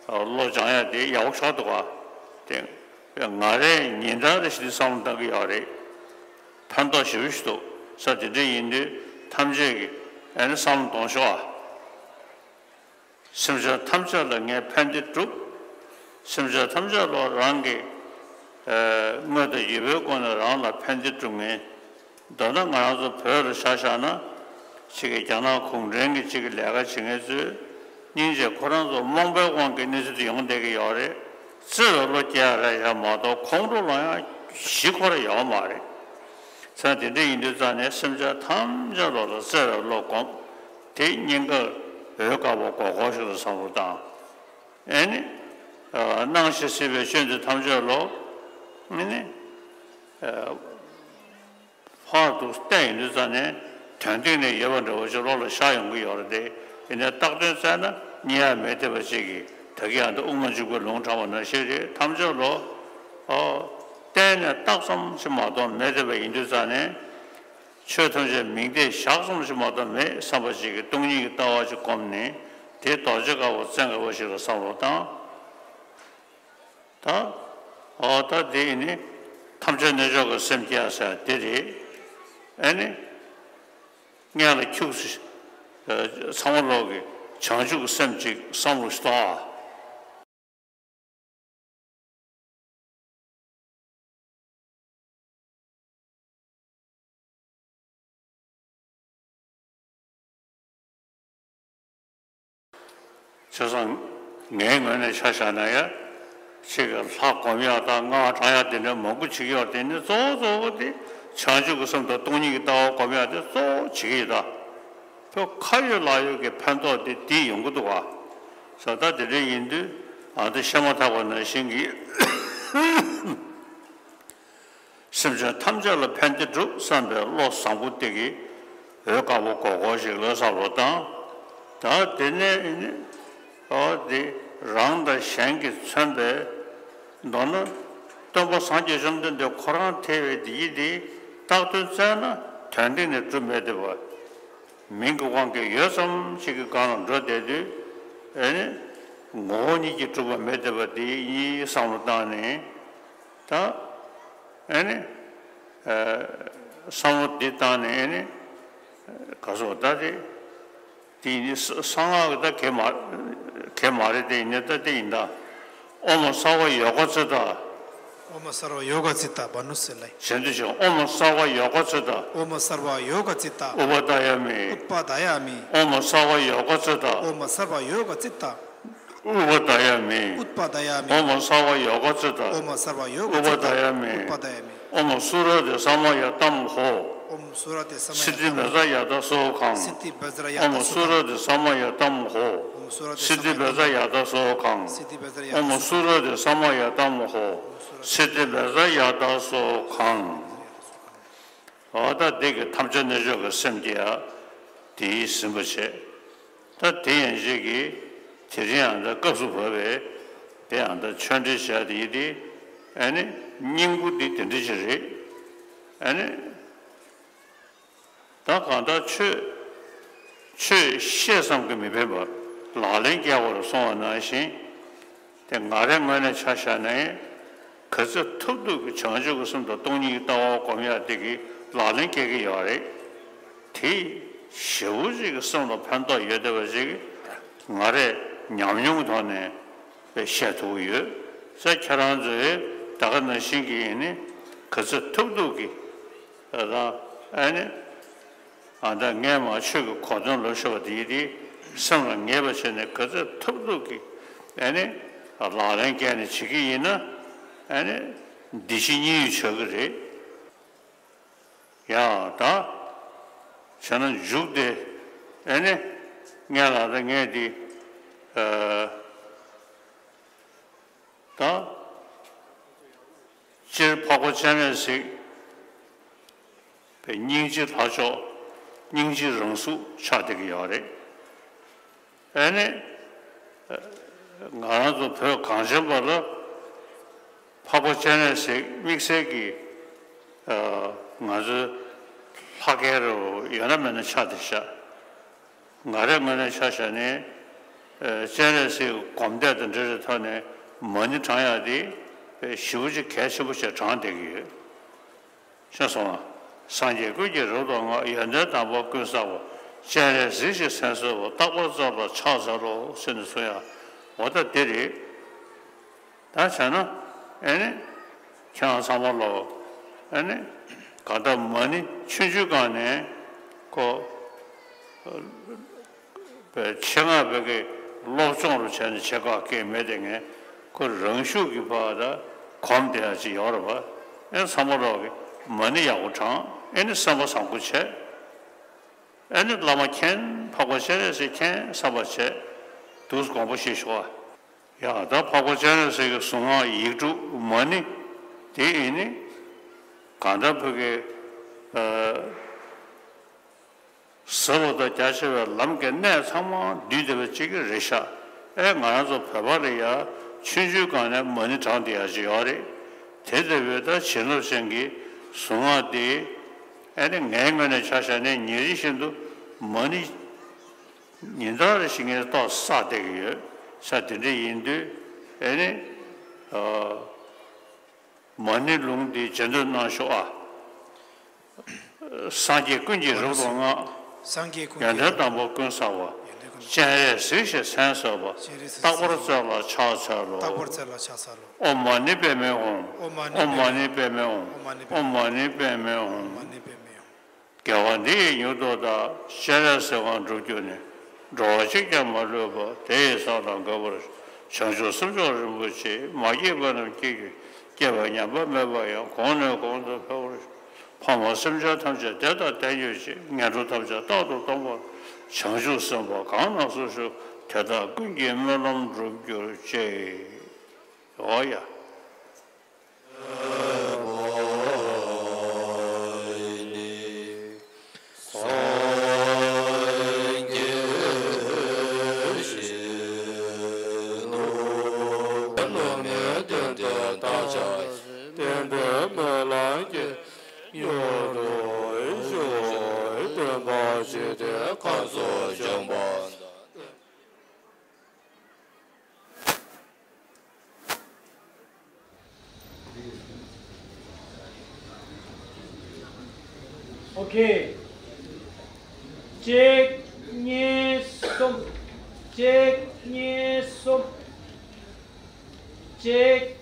བློ་སྦྱང་ཡག་དེ་ཡག་པོ་ཆགས་འདུག་ག། དེ་ང་རས་ཉིན་ལྟར་རེ་བཞིན་དུ་བསམ་བློ་བཏང་གི་ཡོད་རེད། ཕན་ཐོགས་ཞེ་པོ་ཞིག་འདུག་ས། དེ་འདྲ་ཡིན་དུས་ཐམས་ཅད་ཀྱིས་ཨ་ནི་བསམ་བློ་གཏོང་ཤོག་ཨ། སེམས་ཅན་ཐམས་ཅད་ལ་ངས་ཕན་བདེ་སྒྲུབ། སེམས་ཅན་ཐམས་ཅད་ལ་རང་གི་ཨ་དངོས་དང་བརྒྱུད་པའི་སྒོ་ནས་རང་ལ་ཕན་བདེ་སྒྲུབ་མཁན། མདོར་ན་ང་རང་ཚོ་བོད་ལ་ཆ་བཞག་ན། གཅིག་གི་རྒྱ་ནག་གུང་ཁྲན་གྱི་གཅིག་གི་ལས་ཀ་བྱེད་མཁན་ཚོས་སྙིང་རྗེ་ཁོ་རང་ཚོ་རྨོངས་པའི་དབང་གིས་གནས་ཚུལ་དེ་ཡོང་བསྡད་ཀྱི་ཡོད་རེད། བརྩེ་བའི་བློ་སྐྱེ་ཡག་རེད་ཡ་མ་གཏོགས་ཁོང་ཁྲོ་ལངས་ཡག་གཞི་ཁོ་རང་ཡོད་མ་རེད། ཚང་དེ་འདྲ་ཡིན་དུས་ཙང་ནས་སེམས་ཅན་ཐམས་ཅད་ལོག་ལ་བརྩེ་བའི་བློ་སྒོམ། དེ་སྙིང་ག་འོད་དཀར་པོ་སྒོར་སྒོར་ཞིག་ལ་བསམ་བློ་བཏང་། ཨེ་ནི། སྣང་ཞིང་སྲིད་པའི་སྐྱོན་དེ་ཐམས་ཅད་ལོག་ཨེ་ནི། ཕར་དུ་བལྟས་ཡོང་དུས་ཙང་ནས་དོན་སྟེང་ནས་ཡོད་པ་འདྲ་བོ་ཅིག་བློ་ལ་ཤར་ཡོང་གི་ཡོད་རེད་དེ། ཡིན་ནའི་བཏགས་དོན་བཙལ་ན་རྙེད་ཡག་མེད་བསྡད་པ་ཅིག་གིས་ད་གིན་ཡང་འདི་དབུ་མ་འཇུག་པའི་ལུང་དྲངས་པ་ནང་བཞིན་རེད། ཐམས་ཅད་ལོག་ཨོ། གཏན་ནས་བཏགས་ཙམ་ཞིག་མ་གཏོགས་མེད་བསྡད་པ་ཡིན་དུས་ཙང་ནས། ཆོས་ཐམས་ཅད་མིང་བརྡས་བཞག་ཙམ་ཞིག་མ་གཏོགས་མེད་བསམ་པ་ཅིག་གིས་སྟོང་ཉིད་ཀྱི་ལྟ་བ་ཅིག་བསྒོམས་ནས་དེ་རྡོ་རྗེ་དཀར་པོ་རྩེ་ལྔ་པོ་ཞིག་ལ་བསམ་བློ་བཏང་། ད། འོ་ད་དེ་ཡིན་ནི། ཐམས་ཅད་རྣལ་འབྱོར་གྱི་སེམས་སྐྱེ་ཡག་ཟེར་དེ་རེད། ཨེ་ནི། སྔོན་ལ་ཁྱུག་ཙམ། ཚང་མ་ལོག་གི་བྱང་ཆུབ་ཀྱི་སེམས་ཅིག་བསམ་བློ་ཞིག་གཏོང་ཨ། བྱས་ཙང་ ངའི་ངོས་ནས་ཆ་བཞག་ན་ཡ། ཅིག་གི་ལྷ་སྒོམ་ཡག་དང་སྔགས་བགྲང་ཡག་དེ་འདྲ་མང་པོ་བྱེད་ཀྱི་ཡོད་རེད། དེ་ནི་གཙོ་བོ་གཙོ་བོ་དེ་བྱང་ཆུབ་ཀྱི་སེམས་དང་སྟོང་ཉིད་ཀྱི་ལྟ་བ་སྒོམ་ཡག་དེ་གཙོ་བོ་བྱེད་ཀྱི་ཡོད་ད། ཁོ་ཁ་ཡོད་ལག་ཡོད་ཀྱི་ཕན་ཐོགས་དེ་དེ་ཡོང་གི་འདུག་བ། ས་ད་དེ་འདྲ་ཡིན་དུས་ཨ་ད་བཤད་མ་ཐག་པ་ནང་བཞིན་གྱི། སེམས་ཅན་ཐམས་ཅད་ལ་ཕན་བདེ་སྒྲུབ་བསམ་པའི་བློ་བཟང་པོ་དེ་གིས་འོད་དཀར་པོ་གོར་གོར་ཞིག་ལོས་ས་ལོ་དང་། ད་དེ་ནས་ནི་ཨོ་དེ་རང་དང་གཞན་གྱིས་མཚོན་པའི། མདོར་ན་སྟོན་པ་སངས་རྒྱས་བཅོམ་ལྡན་འདས་ཁོ་རང་ཐེ་བའི་དེ་ཡི་དེ་རྟགས་དོན་བཙལ་ན་དོན་སྟེང་ནས་གྲུབ་མེད་དེ་བ། མིང་གི་དབང་གིས་ཡོད་ཙམ་ཞིག་གི་སྒང་ལ་འགྲོ་བསྡད་དུས་ཨེ་ནི་ངོ་བོ་ཉིད་ཀྱིས་གྲུབ་པ་མེད་དེ་བ་དེ་ཡི་བསམ་བློ་བཏང་ནས། ད་ཨེ་ནི། ཨ་བསམ་བློ་འདི་བཏང་ནས་ཨེ་ནི། ག་སོ་ད་དེ། དེ་ནི་གསང་སྔགས་ཀྱི་ད་གེ་མ། གེ་མ་རེད་དེ་ཡིན་ནི་ད་དེ་ཡིན་ད། ཨོཾ་སརྦ་ཡོ་ག་ཙི་ཏ། ཨོཾ་སརྦ་ཡོ་ག་ཙི་ཏ་བ་ནུ་སི་ལའི། གཞན་དུ་ཞིག་ཨོཾ་སརྦ་ཡོ་ག་ཙི་ཏ། ཨོཾ་སརྦ་ཡོ་ག་ཙི་ཏ། ཨུ་པ་དཱ་ཡ་མི། ཨུཏྤ་དཱ་ཡ་མི། ཨོཾ་སརྦ་ཡོ་ག་ཙི་ཏ། ཨོཾ་སརྦ་ཡོ་ག་ཙི་ཏ། ཨུ་པ་དཱ་ཡ་མི། ཨུཏྤ་དཱ་ཡ་མི། ཨོཾ་སརྦ་ཡོ་ག་ཙི་ཏ། ཨོཾ་སརྦ་ཡོ་ག་ཙི་ཏ། ཨུ་པ་དཱ་ཡ་མི། ཨུཏྤ་དཱ་ཡ་མི། ཨོཾ་སུ་ར་ཏེ་ས་མ་ཡ་ཏམ་ཧོ། ཨོཾ་སུ་ར་ཏེ་ས་མ་ཡ། སིདྡྷི་བཛྲ་ཡ་ཏ་སོ་ཧ་ཀཾ། སིདྡྷི་བཛྲ་ཡ་ཏ། ཨོཾ་སུ་ར་ཏེ་ས་མ་ཡ་ཏམ་ཧོ། ཨོཾ་སུ་ར་ཏེ་ས་མ་ཡ། སིདྡྷི་བཛྲ་ཡ་ཏ་སོ་ཧ་ཀཾ། སིདྡྷི་བཛྲ་ཡ་ཏ། ཨོཾ་སུ་ར་ཏེ་ས་མ་ཡ་ཏམ་ཧོ། སིདྡྷི་བཛྲ་ཡ་ཏ་སོ་ཧ་ཀཾ། འོ་ད་དེ་གི་ཐམས་ཅད་རྣལ་འབྱོར་གྱི་སེམས་ཀྱི་ཡ། དེའི་ཟིན་པ་བྱས། ད་དེ་ཡན་ཆད་ཀྱིས་དེ་རིང་ཡང་ད་སྐབས་སུ་བབས་པའི་དེ་ཡང་ད་ཆོས་འབྲེལ་བྱ་དེ་ཡི་དེ། ཨ་ནི་སྙིང་པོ་འདི་དེ་འདྲ་ཅིག་རེད། ཨ་ནི་ད་གང་ལྟར་ཆོས། ཆོས་བཤད་བསམ་གྱིས་མི་ཕན་པར་ལག་ལེན་བཀལ་བར་སོང་བ་ནང་བཞིན། དེ་ང་རའི་ངོས་ནས་ཆ་བཞག་ནས། ག་ཚོད་ཐུབ་ཐུབ་ཀྱིས་བྱང་ཆུབ་ཀྱི་སེམས་དང་སྟོང་ཉིད་ཀྱི་ལྟ་བ་སྒོམ་ཡག་དེ་གི་ལག་ལེན་སྐྱེལ་གྱི་ཡོད་རེད། དེ་ཞེ་པོ་ཅིག་གི་སེམས་ལ་ཕན་ཐོགས་ཡོད་བསྡད་པ་ཅིག་ང་རས་ཉམས་མྱོང་གི་ཐོག་ནས་བཤད་ཐུབ་ཀྱི་ཡོད། ས་ཁྱེད་རང་ཚོས་ད་ག་ནང་བཞིན་གྱི་ཡིན་ནི་ག་ཚོད་ཐུབ་ཐུབ་ཀྱིས་ད་ཨ་ནི། ཨ་ད་ངས་མ་ཆོས་ཀྱི་གོ་དོན་ལོ་ཤོར་བ་དེ་ཡིན་དེ་སེམས་ལ་ངེས་པ་བྱས་ནས་ག་ཚོད་ཐུབ་ཐུབ་ཀྱིས་ཨ་ནི་ལག་ལེན་བཀལ་ནས་བྱེད་ཀྱི་ཡིན་ན་ཨ་ནི་བདེ་སྐྱིད་གཉིས་ཡོད་ཆགས་ཀྱི་རེད། ཡ་ད་བྱས་ན་མཇུག་དེ་ཨ་ནི་ངས་ལ་ད་ངས་དེ་ཨ། ད། སྤྱིར་འཕགས་པ་སྤྱན་རས་གཟིགས་པའི་སྙིང་རྗེ་ལྷ་མཆོག་སྙིང་རྗེ་རང་གཟུགས་ཆགས་བསྡད་ཀྱི་ཡོད་རེད། ཨ་ནི། ང་རང་ཚོ་བོད་གངས་ཅན་པ་ལ་འཕགས་པ་སྤྱན་རས་གཟིགས་དམིགས་བསལ་གྱི་ང་ཚོའི་ལྷ་སྐལ་རུ་ཡོད་ན་མེད་ན་ཆགས་བསྡད་ཤག་ང་རའི་ངོས་ནས་ཆ་བཞག་ནས། ཨ་སྤྱན་རས་གཟིགས་སྒོམ་བཟླས་དང་འབྲེལ་བའི་ཐོག་ནས་མ་ཎི་བགྲང་ཡག་དེ་ཞེ་པོ་ཅིག་གལ་ཆེན་པོ་ཞིག་བགྲང་བསྡད་ཀྱི་ཡོད། ཤེས་སོང་ང་། སངས་རྒྱས་ཀུན་གྱིས་རབ་ཏུ་བསྔགས། ཡོན་ཏན་དམ་པ་ཀུན་བསགས་པ། སྤྱན་རས་གཟིགས་ཞེས་མཚན་གསོལ་བ། རྟག་པར་སྩོལ་ལ་ཕྱག་འཚལ་ལོ་ཟེར་ནས་གསུང་ཡག་འོ་ད་དེ་རེད། ད་བྱས་ན་ཨེ་ནི་ཁྱེད་རང་ཚང་མ་ལོ་ཨེ་ནི་གང་ལྟར་མ་ཎི་ཆུང་ཆུང་སྒང་ནས་ཁོ་པའི་ཆེད་མངགས་བོད་ཀྱི་སློབ་སྦྱོང་རུ་བྱས་ནས་བྱེད་དགོས་ཀྱི་མེད་དེ་ངས་ཁོ་རང་ཤུགས་ཀྱིས་ཕར་ད་གོམས་བསྡད་ཡག་ཅིག་ཡོད་རེད་པ། ཨེ་ཚང་མ་ལོ་གི་མ་ཎི་ཡག་པོ་བགྲང་། ཨེ་ནི་སེམས་པ་བཟང་པོ་བྱས། ཨེ་ནི་བླ་མ་མཁྱེན། འཕགས་པ་སྤྱན་རས་གཟིགས་མཁྱེན་བསམ་པ་བྱས། འདུག་སེ་དགོངས་པ་བཞེས་ཤོག་ཨ། ཡ་ད་འཕགས་པ་སྤྱན་རས་གཟིགས་ཀྱི་གཟུངས་སྔགས་ཡིག་དྲུག་མ་ཎི་དེ་ཨེ་ནི་གང་ལྟར་བོད་ཀྱི་ཨ་ཟབ་པ་དང་རྒྱ་ཆེ་བའི་ལམ་གྱི་གནད་ཚང་མ་འདུས་བསྡད་པ་གཅིག་གི་རེད་ཤག་ཨེ་ང་རང་ཚོ་བོད་པ་ལ་ཡ་ཆུང་ཆུང་སྒང་ནས་མ་ཎི་བགྲང་བསྡད་ཡག་ཅིག་ཡོད་རེད། དེ་ལྟ་བུའི་ད་བྱིན་རླབས་ཅན་གྱི་གཟུངས་སྔགས་འདི་ཨེ་ནི་ངའི་ངོས་ནས་ཆ་བཞག་ནས་ཉིན་རེ་བཞིན་དུ་མ་ཎི་ཉིན་ལྟར་རེ་བཞིན་ངས་ཏོག་བསགས་བསྡད་ཀྱི་ཡོད་ཤག་དེ་འདྲ་ཡིན་དུས་ཨེ་ནི་ཨ། མ་ཎི་ལུང་འདི་རྗེས་ཟློས་གནང་ཤོག་ཨ། སངས་རྒྱས་ཀུན་གྱིས་རབ་ཏུ་བསྔགས། སངས་རྒྱས་ཀུན་གྱིས། ཡོན་ཏན་དམ་པ་ཀུན་བསགས་པ། ཡོན་ཏན་ཀུན། སྤྱན་རས་གཟིགས་ཞེས་མཚན་གསོལ་བ། སྤྱན་རས་གཟིགས་ཞེས། རྟག་པར་སྩོལ་ལ་ཕྱག་འཚལ་ལོ། རྟག་པར་སྩོལ་ལ་ཕྱག་འཚལ་ལོ། ཨོཾ་མ་ཎི་པདྨེ་ཧཱུྃ། ཨོཾ་མ་ཎི། ཨོཾ་མ་ཎི་པདྨེ་ཧཱུྃ། ཨོཾ་མ་ཎི། ཨོཾ་མ་ཎི་པདྨེ་ཧཱུྃ། ཨོཾ་མ་ཎི་པདྨེ་ཧཱུྃ། དགེ་བ་འདི་ཡིས་མྱུར་དུ་བདག། སྤྱན་རས་གཟིགས་དབང་འགྲུབ་གྱུར་ནས། འགྲོ་བ་གཅིག་ཀྱང་མ་ལུས་པ། དེ་ཡི་ས་དང་གོ་འཕང་། བྱང་ཆུབ་སེམས་མཆོག་རིན་པོ་ཆེ། མ་སྐྱེས་པ་རྣམས་སྐྱེ་གྱུར་ཅིག། སྐྱེས་པ་ཉམས་པ་མེད་པ་ཡང་། གོང་ནས་གོང་དུ་འཕེལ་བར་ཤོག། ཕ་མ་སེམས་ཅན་ཐམས་ཅད་བདེ་དང་ལྡན་གྱུར་ཅིག། ངན་འགྲོ་ཐམས་ཅད་རྟག་ཏུ་སྟོངས་པར། བྱང་ཆུབ་སེམས་དཔའ་གང་ན་སུ་བཞུགས། དེ་དག་ཀུན་གྱི་སྨོན་ལམ་འགྲུབ་གྱུར་ཅིག། འོ་ཡ། སངས་རྒྱས་ཞིང་ནོར་བུ་ནི་བསྟན་ཏེ་བདག་ཅག་བསྟན་པའི་སྨོན་ལམ་གྱི་ཡོན་དུ་ཞུ། སྟོན་པ་ཞིག་སྟེ་ཁམས་སུ་བྱོན་པ་དང་། ཨོ་ཁེ། གཅིག་གཉིས། གསུམ། གཅིག་གཉིས། གསུམ། གཅིག